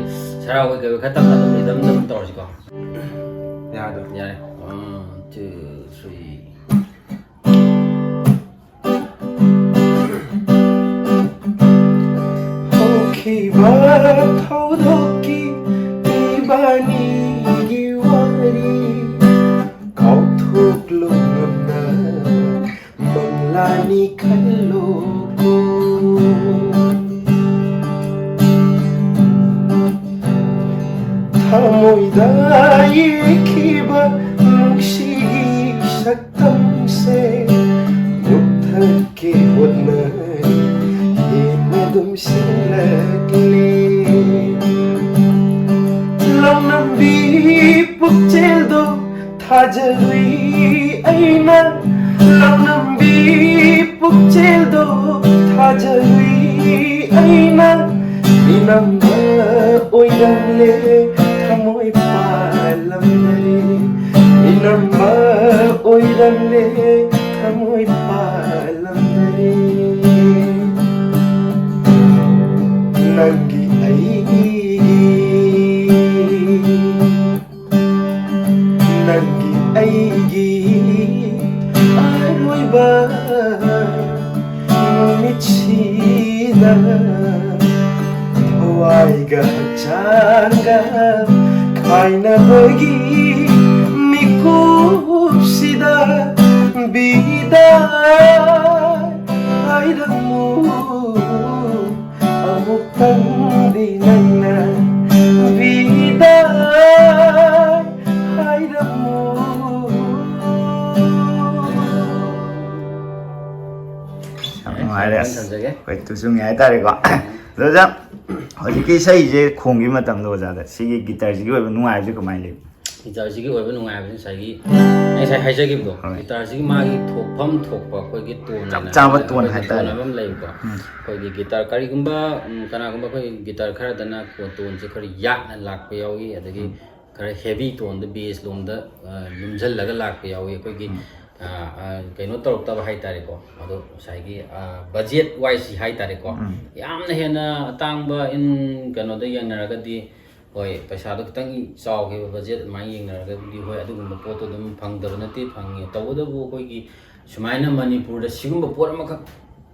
ꯁꯔꯥꯎꯒ ꯀꯩ ꯈꯔ ꯇꯞꯅ ꯑꯗꯨꯝ ꯔꯤꯗꯝꯗ ꯑꯗꯨꯝ ꯇꯧꯔꯁꯤꯀꯣ꯫ ꯌꯥꯗꯣ꯫ ꯌꯥꯔꯦ꯫ One, two, three. ꯍꯧꯈꯤꯕ ꯊꯧꯗꯣꯛꯀꯤ ꯏꯕꯥꯅꯤꯒꯤ ꯋꯥꯔꯤ ꯀꯥꯎꯊꯣꯛꯂꯨ ꯉꯝꯅ ꯃꯪꯂꯥꯅꯤ ꯈꯜꯂꯣꯀꯣ꯫ ꯊꯃꯣꯏꯗ ꯌꯦꯛꯈꯤꯕ ꯅꯨꯡꯁꯤꯒꯤ ꯁꯛꯇꯝꯁꯦ ꯃꯨꯠꯊꯠꯀꯦ ꯍꯣꯠꯅꯔꯤ, ꯍꯦꯟꯅ ꯑꯗꯨꯝ ꯁꯤꯜꯂꯛꯂꯦ꯫ ꯂꯧꯅꯝꯕꯤ ꯄꯨꯛꯆꯦꯜꯗꯣ ꯊꯥꯖꯔꯨꯏ ꯑꯩꯅ, ꯂꯧꯅꯝꯕꯤ ꯄꯨꯛꯆꯦꯜꯗꯣ ꯊꯥꯖꯔꯨꯏ ꯑꯩꯅ꯫ ꯃꯤꯅꯝꯕ ꯑꯣꯏꯔꯝꯂꯦ ꯊꯃꯣꯏ ꯄꯥꯜꯂꯝꯗꯔꯦ, ꯃꯤꯅꯝꯕ ꯑꯣꯏꯔꯝꯂꯦ ꯊꯃꯣꯏ ꯄꯥꯜꯂꯝꯗꯔꯦ꯫ ꯅꯪꯒꯤ ꯑꯩꯒꯤ ꯅꯪꯒꯤ ꯑꯩꯒꯤ ꯑꯔꯣꯏꯕ ꯅꯨꯃꯤꯠꯁꯤꯗ ꯊꯧ ꯋꯥꯏꯒ ꯍꯛꯆꯥꯡꯒ ꯈꯥꯏꯅꯕꯒꯤ ꯃꯤꯀꯨꯞꯁꯤꯗ ꯕꯤꯗꯥꯏ ꯍꯥꯏꯔꯝꯃꯨ꯫ ꯑꯃꯨꯛꯇꯪꯗꯤ ꯅꯪꯅ ꯕꯤꯗꯥꯏ ꯍꯥꯏꯔꯝꯃꯨ꯫ ꯌꯥꯝ ꯅꯨꯡꯉꯥꯏꯔꯦ꯫ ꯑꯁ, ꯊꯝꯖꯒꯦ꯫ ꯑꯩꯈꯣꯏ ꯇꯨꯁꯨ ꯉꯥꯏ ꯍꯥꯏꯇꯥꯔꯦꯀꯣ꯫ ꯑꯗꯣ ꯑꯣꯖꯥ, ꯍꯧꯖꯤꯛꯀꯤ ꯏꯁꯩꯁꯦ ꯈꯣꯡꯈꯤꯕ ꯃꯇꯝꯗ ꯑꯣꯖꯥꯗ ꯁꯤꯒꯤ ꯒꯤꯇꯔꯁꯤꯒꯤ ꯑꯣꯏꯕ ꯅꯨꯡꯉꯥꯏꯕꯁꯦ ꯀꯃꯥꯏꯅ ꯂꯩ? ꯒꯤꯇꯥꯔꯁꯤꯒꯤ ꯑꯣꯏꯕ ꯅꯨꯡꯉꯥꯏꯕꯁꯦ ꯉꯁꯥꯏꯒꯤ ꯑꯩ ꯉꯁꯥꯏ ꯍꯥꯏꯖꯈꯤꯕꯗꯣ, ꯍꯣꯏ꯫ ꯒꯤꯇꯥꯔꯁꯤꯒꯤ ꯃꯥꯒꯤ ꯊꯣꯛꯐꯝ ꯊꯣꯛꯄ ꯑꯩꯈꯣꯏꯒꯤ ꯇꯣꯟ ꯆꯞ ꯍꯥꯏꯅ ꯆꯥꯕ ꯑꯩꯈꯣꯏꯒꯤ ꯇꯣꯟ ꯇꯣꯟ ꯍꯥꯏꯇꯥꯔꯦ꯫ ꯍꯥꯏꯕ ꯑꯃ ꯂꯩꯕꯀꯣ꯫ ꯎꯝ꯫ ꯑꯩꯈꯣꯏꯒꯤ ꯒꯤꯇꯥꯔ ꯀꯔꯤꯒꯨꯝꯕ, ꯎꯝ, ꯀꯅꯥꯒꯨꯝꯕ ꯑꯩꯈꯣꯏ ꯒꯤꯇꯥꯔ ꯈꯔꯗꯅ ꯀꯣ-, ꯇꯣꯟꯁꯦ ꯈꯔ ꯌꯥꯛꯅ ꯂꯥꯛꯄ ꯌꯥꯎꯏ, ꯑꯗꯒꯤ ꯎꯝ꯫ ꯈꯔ ꯍꯦꯚꯤ ꯇꯣꯟꯗ ꯕꯦꯁ ꯂꯣꯝꯗ, ꯑ, ꯂꯨꯝꯁꯤꯜꯂꯒ ꯂꯥꯛꯄ ꯌꯥꯎꯏ꯫ ꯑꯩꯈꯣꯏꯒꯤ, ꯎꯝ꯫ ꯑ, ꯑ, ꯀꯩꯅꯣ ꯇꯧꯔꯛꯇꯕ ꯍꯥꯏꯇꯥꯔꯦꯀꯣ꯫ ꯑꯗꯣ ꯉꯁꯥꯏꯒꯤ, ꯑ, ꯕꯖꯦꯠ ꯋꯥꯏꯁ ꯍꯥꯏꯇꯥꯔꯦꯀꯣ꯫ ꯎꯝ꯫ ꯌꯥꯝꯅ ꯍꯦꯟꯅ ꯑꯇꯥꯡꯕ ꯏꯟ ꯀꯩꯅꯣꯗ ꯌꯦꯡꯅꯔꯒꯗꯤ ꯍꯣꯏ, ꯄꯩꯁꯥꯗꯣ ꯈꯤꯇꯪ ꯆꯥꯎꯈꯤꯕ ꯕꯖꯦꯠ ꯑꯗꯨꯃꯥꯏꯅ ꯌꯦꯡꯅꯔꯒꯕꯨꯗꯤ ꯍꯣꯏ, ꯑꯗꯨꯒꯨꯝꯕ ꯄꯣꯠꯇꯣ ꯑꯗꯨꯝ ꯐꯪꯗꯕ ꯅꯠꯇꯦ, ꯐꯪꯉꯦ꯫ ꯇꯧꯕꯇꯕꯨ ꯑꯩꯈꯣꯏꯒꯤ ꯁꯨꯃꯥꯏꯅ ꯃꯅꯤꯄꯨꯔꯗ ꯁꯤꯒꯨꯝꯕ ꯄꯣꯠ ꯑꯃꯈꯛ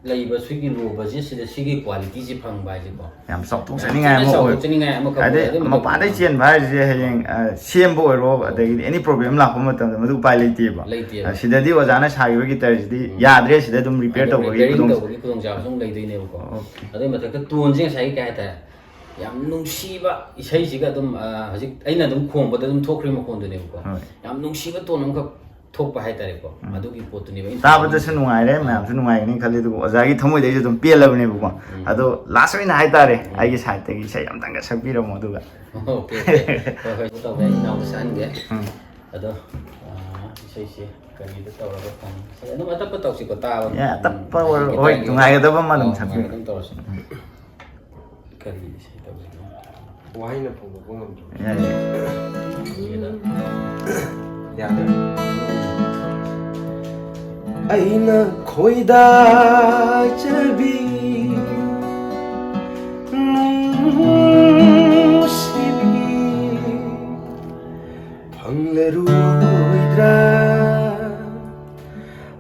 ꯂꯩꯕ, ꯁꯤꯒꯤ ꯂꯣ ꯕꯖꯦꯠꯁꯤꯗ ꯁꯤꯒꯤ ꯀ꯭ꯋꯥꯂꯤꯇꯤꯁꯤ ꯐꯪꯕ ꯍꯥꯏꯁꯦꯀꯣ, ꯌꯥꯝ ꯆꯥꯎꯊꯣꯛꯆꯅꯤꯡꯉꯥꯏ ꯌꯥꯝ ꯑꯃ ꯊꯤꯅ ꯑꯣꯏ꯫ ꯆꯥꯎꯊꯣꯛꯆꯅꯤꯡꯉꯥꯏ ꯑꯃꯈꯛ ꯑꯣꯏ꯫ ꯍꯥꯏꯗꯤ ꯑꯗꯨꯏ ꯃꯊꯛꯇ ꯃꯄꯥꯟꯗꯩ ꯆꯦꯟꯕ ꯍꯥꯏꯔꯤꯁꯦ ꯍꯌꯦꯡ, ꯑ, ꯁꯦꯝꯕ ꯑꯣꯏꯔꯣ, ꯑꯗꯒꯤꯗꯤ ꯑꯦꯅꯤ ꯄ꯭ꯔꯣꯕ꯭ꯂꯦꯝ ꯂꯥꯛꯄ ꯃꯇꯝꯗ ꯃꯗꯨ ꯎꯄꯥꯏ ꯂꯩꯇꯦꯕ꯫ ꯂꯩꯇꯦꯕ꯫ ꯑ, ꯁꯤꯗꯗꯤ ꯑꯣꯖꯥꯅ ꯁꯥꯈꯤꯕ ꯒꯤꯇꯔꯁꯤꯗꯤ ꯎꯝ꯫ ꯌꯥꯗ꯭ꯔꯦ, ꯁꯤꯗ ꯑꯗꯨꯝ ꯔꯤꯄꯤꯌꯔ ꯑꯗꯨꯝ ꯇꯧꯕꯒꯤ ꯔꯤꯄꯤꯌꯔꯤꯡ ꯈꯨꯗꯣꯡ-, ꯇꯧꯕꯒꯤ ꯈꯨꯗꯣꯡꯆꯥꯕꯁꯨ ꯑꯗꯨꯝ ꯂꯩꯗꯣꯏꯅꯦꯕꯀꯣ꯫ ꯑꯣꯀꯦ꯫ ꯑꯗꯨꯏ ꯃꯊꯛꯇ ꯇꯣꯟꯁꯦ ꯉꯁꯥꯏꯒꯤ ꯀꯩ ꯍꯥꯏꯇꯥꯔꯦ, ꯌꯥꯝ ꯅꯨꯡꯁꯤꯕ ꯏꯁꯩꯁꯤꯒ ꯑꯗꯨꯝ, ꯑ, ꯍꯧꯖꯤꯛ ꯑꯩꯅ ꯑꯗꯨꯝ ꯈꯣꯡꯕꯗ ꯑꯗꯨꯝ ꯊꯣꯛꯈ꯭ꯔꯤ ꯃꯈꯣꯟꯗꯨꯅꯦꯕꯀꯣ꯫ ꯍꯣꯏ꯫ ꯌꯥꯝ ꯅꯨꯡꯁꯤꯕ ꯇꯣꯟ ꯑꯃꯈꯛ ꯊꯣꯛꯄ ꯍꯥꯏꯇꯥꯔꯦꯀꯣ꯫ ꯎꯝ꯫ ꯑꯗꯨꯒꯤ ꯄꯣꯠꯇꯨꯅꯦꯕ ꯑꯩꯅ ꯇꯥꯕꯗꯁꯨ ꯇꯥꯅꯤꯡꯉꯤꯁꯦ꯫ ꯅꯨꯡꯉꯥꯏꯔꯦ, ꯑꯥ꯫ ꯃꯌꯥꯝꯁꯨ ꯅꯨꯡꯉꯥꯏꯒꯅꯤ ꯈꯜꯂꯤ, ꯑꯗꯨꯒ ꯑꯣꯖꯥꯒꯤ ꯊꯃꯣꯏꯗꯩꯁꯨ ꯑꯗꯨꯝ ꯄꯦꯜꯂꯕꯅꯦꯕꯀꯣ꯫ ꯎꯝ꯫ ꯑꯗꯣ ꯂꯥꯁ ꯑꯣꯏꯅ ꯍꯥꯏꯇꯥꯔꯦ, ꯎꯝ꯫ ꯑꯩꯒꯤ ꯁꯥꯏꯠꯇꯒꯤ ꯏꯁꯩ ꯑꯝꯇꯪꯒ ꯁꯛꯄꯤꯔꯝꯃꯣ ꯑꯗꯨꯒ꯫ Okay, okay. ꯍꯣꯏ, ꯍꯣꯏ, ꯇꯧꯒꯦ꯫ ꯑꯩ ꯏꯅꯥꯎꯗ ꯁꯛꯍꯟꯒꯦ꯫ ꯎꯝ꯫ ꯑꯗꯣ, ꯑꯥ, ꯏꯁꯩꯁꯦ ꯀꯔꯤꯗ ꯇꯧꯔꯒ ꯐꯪ-, ꯏꯁꯩ ꯑꯗꯨꯝ ꯑꯇꯞꯄ ꯇꯧꯁꯤꯀꯣ, ꯇꯥꯕ꯫ ꯌꯥꯏ, ꯑꯇꯞꯄ ꯎꯝ, ꯑꯣꯏꯔꯣ꯫ ꯍꯣꯏ, ꯒꯤꯇꯥꯔꯒꯤ ꯅꯨꯡꯉꯥꯏꯒꯗꯕ ꯑꯃ ꯑꯗꯨꯝ ꯑꯥ, ꯁꯛꯄꯤꯔꯣ꯫ ꯑꯗꯨꯝ ꯇꯧꯔꯁꯤ꯫ ꯎꯝ꯫ ꯀꯔꯤ ꯏꯁꯩ ꯇꯧꯁꯤꯒꯦ? ꯋꯥꯍꯩꯅ ꯐꯣꯡꯗꯣꯛꯄ ꯉꯝꯗ꯭ꯔꯕ꯫ ꯌꯥꯏ, ꯌꯥꯏ꯫ ꯁꯤꯗ꯫ ꯌꯥꯗ꯭ꯔꯦ꯫ ꯑꯩꯅ ꯈꯣꯏꯗꯥꯖꯕꯤ ꯅꯨꯡꯁꯤꯕꯤ ꯐꯪꯂꯔꯣꯏꯗ꯭ꯔꯥ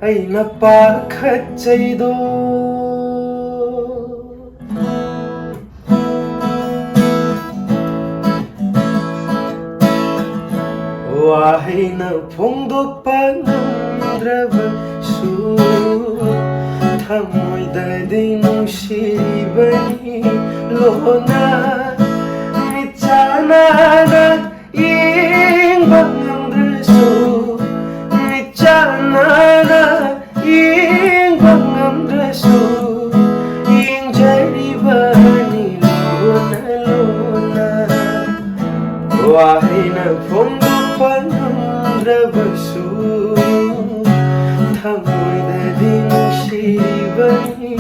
ꯑꯩꯅ ꯄꯥꯈꯠꯆꯩꯗꯣ꯫ ꯋꯥꯍꯩꯅ ꯐꯣꯡꯗꯣꯛꯄ ꯉꯝꯗ꯭ꯔꯕꯁꯨ, ꯊꯃꯣꯏꯗꯗꯤ ꯅꯨꯡꯁꯤꯕꯅꯤ ꯂꯣꯟꯅ꯫ ꯃꯤꯠꯆꯥꯟꯅꯅ ꯌꯦꯡꯕ ꯉꯝꯗ꯭ꯔꯁꯨ, ꯃꯤꯠꯆꯥꯟꯅꯅ ꯌꯦꯡꯕ ꯉꯝꯗ꯭ꯔꯁꯨ, ꯌꯦꯡꯖꯔꯤꯕꯅꯤ ꯂꯣꯟꯅ ꯂꯣꯟꯅ꯫ ꯋꯥꯍꯩꯅ ꯐꯣꯡꯗꯣꯛꯄ ꯉꯝꯗ꯭ꯔꯕꯁꯨ, ꯊꯃꯣꯏꯗꯗꯤ ꯅꯨꯡꯁꯤꯕꯅꯤ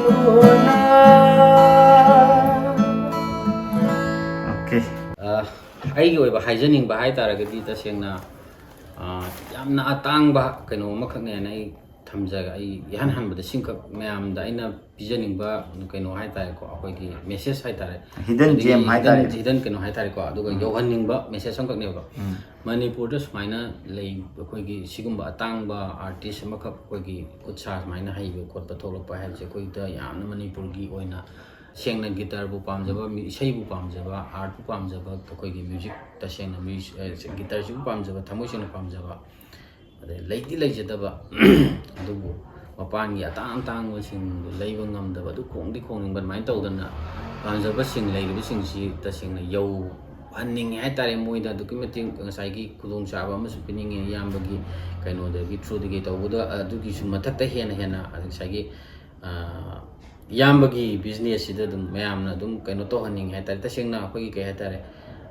ꯂꯣꯟꯅ꯫ ꯑꯣꯀꯦ꯫ ꯑ, ꯑꯩꯒꯤ ꯑꯣꯏꯕ ꯍꯥꯏꯖꯅꯤꯡꯕ ꯍꯥꯏ ꯇꯥꯔꯒꯗꯤ, ꯇꯁꯦꯡꯅ, ꯑ, ꯌꯥꯝꯅ ꯑꯇꯥꯡꯕ ꯀꯩꯅꯣ ꯑꯃꯈꯛꯅꯦꯅ ꯑꯩ ꯊꯝꯖꯒꯦ꯫ ꯑꯩ ꯏꯍꯥꯟ ꯍꯥꯟꯕꯗ ꯁꯤꯡꯈꯛ ꯃꯌꯥꯝꯗ ꯑꯩꯅ ꯄꯤꯖꯅꯤꯡꯕ ꯀꯩꯅꯣ ꯍꯥꯏ ꯇꯥꯔꯦꯀꯣ, ꯑꯩꯈꯣꯏꯒꯤ ꯃꯦꯁꯦꯖ ꯍꯥꯏ ꯇꯥꯔꯦ꯫ Hidden gem ꯍꯥꯏ ꯇꯥꯔꯦ꯫ ꯍꯤꯗꯟ ꯀꯩꯅꯣ ꯍꯥꯏ ꯇꯥꯔꯦꯀꯣ, ꯑꯗꯨꯒ ꯌꯧꯍꯟꯅꯤꯡꯕ ꯃꯦꯁꯦꯖ ꯑꯃꯈꯛꯅꯦꯕ꯫ ꯃꯅꯤꯄꯨꯔꯗ ꯁꯨꯃꯥꯏꯅ ꯂꯩ, ꯑꯩꯈꯣꯏꯒꯤ ꯁꯤꯒꯨꯝꯕ ꯑꯇꯥꯡꯕ ꯑꯥꯔꯇꯤꯁ ꯑꯃꯈꯛ ꯑꯩꯈꯣꯏꯒꯤ ꯈꯨꯠ ꯁꯥ ꯁꯨꯃꯥꯏꯅ ꯍꯩꯕ ꯈꯣꯠꯄ ꯊꯣꯛꯂꯛꯄ ꯍꯥꯏꯕꯁꯦ ꯑꯩꯈꯣꯏꯗ ꯌꯥꯝꯅ ꯃꯅꯤꯄꯨꯔꯒꯤ ꯑꯣꯏꯅ ꯁꯦꯡꯅ ꯒꯤꯇꯔꯕꯨ ꯄꯥꯝꯖꯕ, ꯃꯤ-, ꯏꯁꯩꯕꯨ ꯄꯥꯝꯖꯕ, ꯑꯥꯔꯠꯄꯨ ꯄꯥꯝꯖꯕ, ꯑꯩꯈꯣꯏꯒꯤ ꯃ꯭ꯌꯨꯖꯤꯛ ꯇꯁꯦꯡꯅ ꯃ꯭ꯌꯨꯖꯤꯛ, ꯑ, ꯒꯤꯇꯔꯁꯤꯕꯨ ꯄꯥꯝꯖꯕ, ꯊꯃꯣꯏ ꯁꯦꯡꯅ ꯄꯥꯝꯖꯕ, ꯑꯗꯩ ꯂꯩꯗꯤ ꯂꯩꯖꯗꯕ ꯑꯗꯨꯕꯨ ꯃꯄꯥꯟꯒꯤ ꯑꯇꯥꯡ ꯑꯇꯥꯡꯕꯁꯤꯡꯗꯨ ꯂꯩꯕ ꯉꯝꯗꯕ, ꯑꯗꯨ ꯈꯣꯡꯗꯤ ꯈꯣꯡꯅꯤꯡꯕ, ꯑꯗꯨꯃꯥꯏꯅ ꯇꯧꯗꯅ ꯄꯥꯝꯖꯕꯁꯤꯡ ꯂꯩꯔꯤꯕꯁꯤꯡꯁꯤ ꯇꯁꯦꯡꯅ ꯌꯧꯍꯟꯅꯤꯡꯉꯦ ꯍꯥꯏ ꯇꯥꯔꯦ꯫ ꯃꯣꯏꯗ ꯑꯗꯨꯛꯀꯤ ꯃꯇꯤꯛ ꯉꯁꯥꯏꯒꯤ ꯈꯨꯗꯣꯡꯆꯥꯕ ꯑꯃꯁꯨ ꯄꯤꯅꯤꯡꯉꯦ, ꯏꯌꯥꯝꯕꯒꯤ ꯀꯩꯅꯣꯗꯒꯤ ꯊ꯭ꯔꯨꯗꯒꯤ ꯇꯧꯕꯗ, ꯑꯗꯨꯒꯤꯁꯨ ꯃꯊꯛꯇ ꯍꯦꯟꯅ ꯍꯦꯟꯅ ꯉꯁꯥꯏꯒꯤ, ꯑ, ꯏꯌꯥꯝꯕꯒꯤ ꯕꯤꯖꯤꯅꯦꯁꯁꯤꯗ ꯑꯗꯨꯝ ꯃꯌꯥꯝꯅ ꯑꯗꯨꯝ ꯀꯩꯅꯣ ꯇꯧꯍꯟꯅꯤꯡꯉꯦ ꯍꯥꯏ ꯇꯥꯔꯦ, ꯇꯁꯦꯡꯅ ꯑꯩꯈꯣꯏꯒꯤ ꯀꯩ ꯍꯥꯏ ꯇꯥꯔꯦ,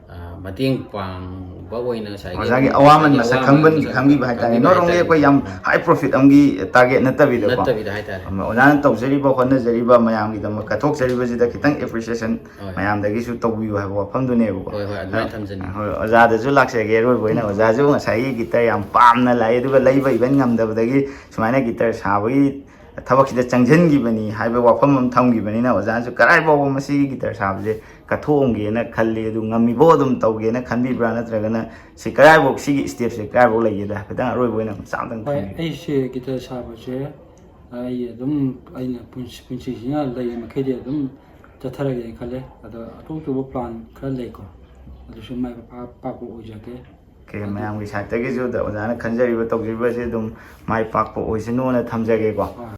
ꯑ, ꯃꯇꯦꯡ ꯄꯥꯡꯕ ꯑꯣꯏꯅ ꯉꯁꯥꯏꯒꯤ ꯑꯣꯖꯥꯒꯤ ꯑꯗꯨꯝ ꯑꯋꯥꯃꯟ ꯉꯁꯥꯏꯒꯤ ꯃꯁꯛ ꯑꯋꯥꯃꯟ ꯈꯪꯕ- ꯃꯁꯛ ꯈꯪꯕꯤꯕ ꯍꯥꯏꯇꯥꯔꯦ꯫ ꯈꯪꯕꯤꯕ Not only ꯍꯥꯏꯇꯥꯔꯦ꯫ ꯑꯩꯈꯣꯏ ꯌꯥꯝ ꯍꯥꯏ ꯄ꯭ꯔꯣꯐꯤꯠ ꯑꯃꯒꯤ ꯇꯥꯔꯒꯦꯠ ꯅꯠꯇꯕꯤꯗꯀꯣ꯫ ꯅꯠꯇꯕꯤꯗ ꯍꯥꯏꯇꯥꯔꯦ꯫ ꯑꯣꯖꯥꯅ ꯇꯧꯖꯔꯤꯕ ꯍꯣꯠꯅꯖꯔꯤꯕ ꯃꯌꯥꯝꯒꯤꯗꯃꯛ ꯀꯠꯊꯣꯛꯆꯔꯤꯕꯁꯤꯗ ꯈꯤꯇꯪ ꯑꯦꯄ꯭ꯔꯤꯁꯤꯌꯦꯁꯟ ꯍꯣꯏ꯫ ꯃꯌꯥꯝꯗꯒꯤꯁꯨ ꯇꯧꯕꯤꯌꯨ ꯍꯥꯏꯕ ꯋꯥꯐꯝꯗꯨꯅꯦꯕꯀꯣ꯫ ꯍꯣꯏ, ꯍꯣꯏ, ꯑꯗꯨꯃꯥꯏꯅ ꯊꯝꯖꯅꯤꯡꯉꯤ꯫ ꯍꯣꯏ, ꯑꯣꯖꯥꯗꯁꯨ ꯂꯥꯛꯆꯒꯦ ꯑꯔꯣꯏꯕ ꯑꯣꯏꯅ꯫ ꯑꯣꯖꯥꯁꯨ ꯉꯁꯥꯏꯒꯤ ꯒꯤꯇꯔ ꯌꯥꯝ ꯄꯥꯝꯅ ꯂꯥꯛꯑꯦ, ꯑꯗꯨꯒ ꯂꯩꯕ ꯏꯚꯟ ꯉꯝꯗꯕꯗꯒꯤ ꯁꯨꯃꯥꯏꯅ ꯒꯤꯇꯔ ꯁꯥꯕꯒꯤ ꯊꯕꯛꯁꯤꯗ ꯆꯪꯁꯤꯟꯈꯤꯕꯅꯤ ꯍꯥꯏꯕ ꯋꯥꯐꯝ ꯑꯃ ꯊꯝꯈꯤꯕꯅꯤꯅ, ꯑꯣꯖꯥꯅꯁꯨ ꯀꯗꯥꯏ ꯐꯥꯎꯕ ꯃꯁꯤꯒꯤ ꯒꯤꯇꯔ ꯁꯥꯕꯁꯦ ꯀꯠꯊꯣꯛꯑꯝꯒꯦꯅ ꯈꯜꯂꯤ꯫ ꯑꯗꯨ ꯉꯝꯃꯤꯕꯣ ꯑꯗꯨꯝ ꯇꯧꯒꯦꯅ ꯈꯟꯕꯤꯕ꯭ꯔꯥ, ꯅꯠꯇ꯭ꯔꯒꯅ ꯁꯤ ꯀꯗꯥꯏꯐꯥꯎ, ꯁꯤꯒꯤ ꯁ꯭ꯇꯦꯞꯁꯦ ꯀꯗꯥꯏꯐꯥꯎ ꯂꯩꯒꯦꯗ ꯍꯥꯏꯐꯦꯠꯇꯪ ꯑꯔꯣꯏꯕ ꯑꯣꯏꯅ ꯃꯆꯥ ꯑꯃꯇꯪ ꯍꯣꯏ, ꯊꯝꯕꯤꯌꯨ꯫ ꯑꯩꯁꯦ ꯒꯤꯇꯔ ꯁꯥꯕꯁꯦ ꯑꯩ ꯑꯗꯨꯝ, ꯑꯩꯅ ꯄꯨꯟꯁꯤ, ꯄꯨꯟꯁꯤꯁꯤꯅ ꯂꯩꯔꯤ ꯃꯈꯩꯗꯤ ꯑꯗꯨꯝ ꯆꯠꯊꯔꯒꯦꯅ ꯈꯜꯂꯦ꯫ ꯑꯗꯣ ꯑꯇꯣꯞ ꯑꯇꯣꯞꯄ ꯄ꯭ꯂꯥꯟ ꯈꯔ ꯂꯩꯀꯣ, ꯑꯗꯨꯁꯨ ꯃꯥꯏ ꯄꯥꯛ-, ꯄꯥꯛꯄ ꯑꯣꯏꯖꯒꯦ꯫ ꯑꯦ, ꯃꯌꯥꯝꯒꯤ ꯁꯥꯏꯠꯇꯒꯤꯁꯨ ꯑꯗ ꯑꯣꯖꯥꯅ ꯈꯟꯖꯔꯤꯕ ꯇꯧꯖꯔꯤꯕꯁꯦ ꯑꯗꯨꯝ ꯃꯥꯏ ꯄꯥꯛꯄ ꯑꯣꯏꯁꯅꯨꯅ ꯊꯝꯖꯒꯦꯀꯣ꯫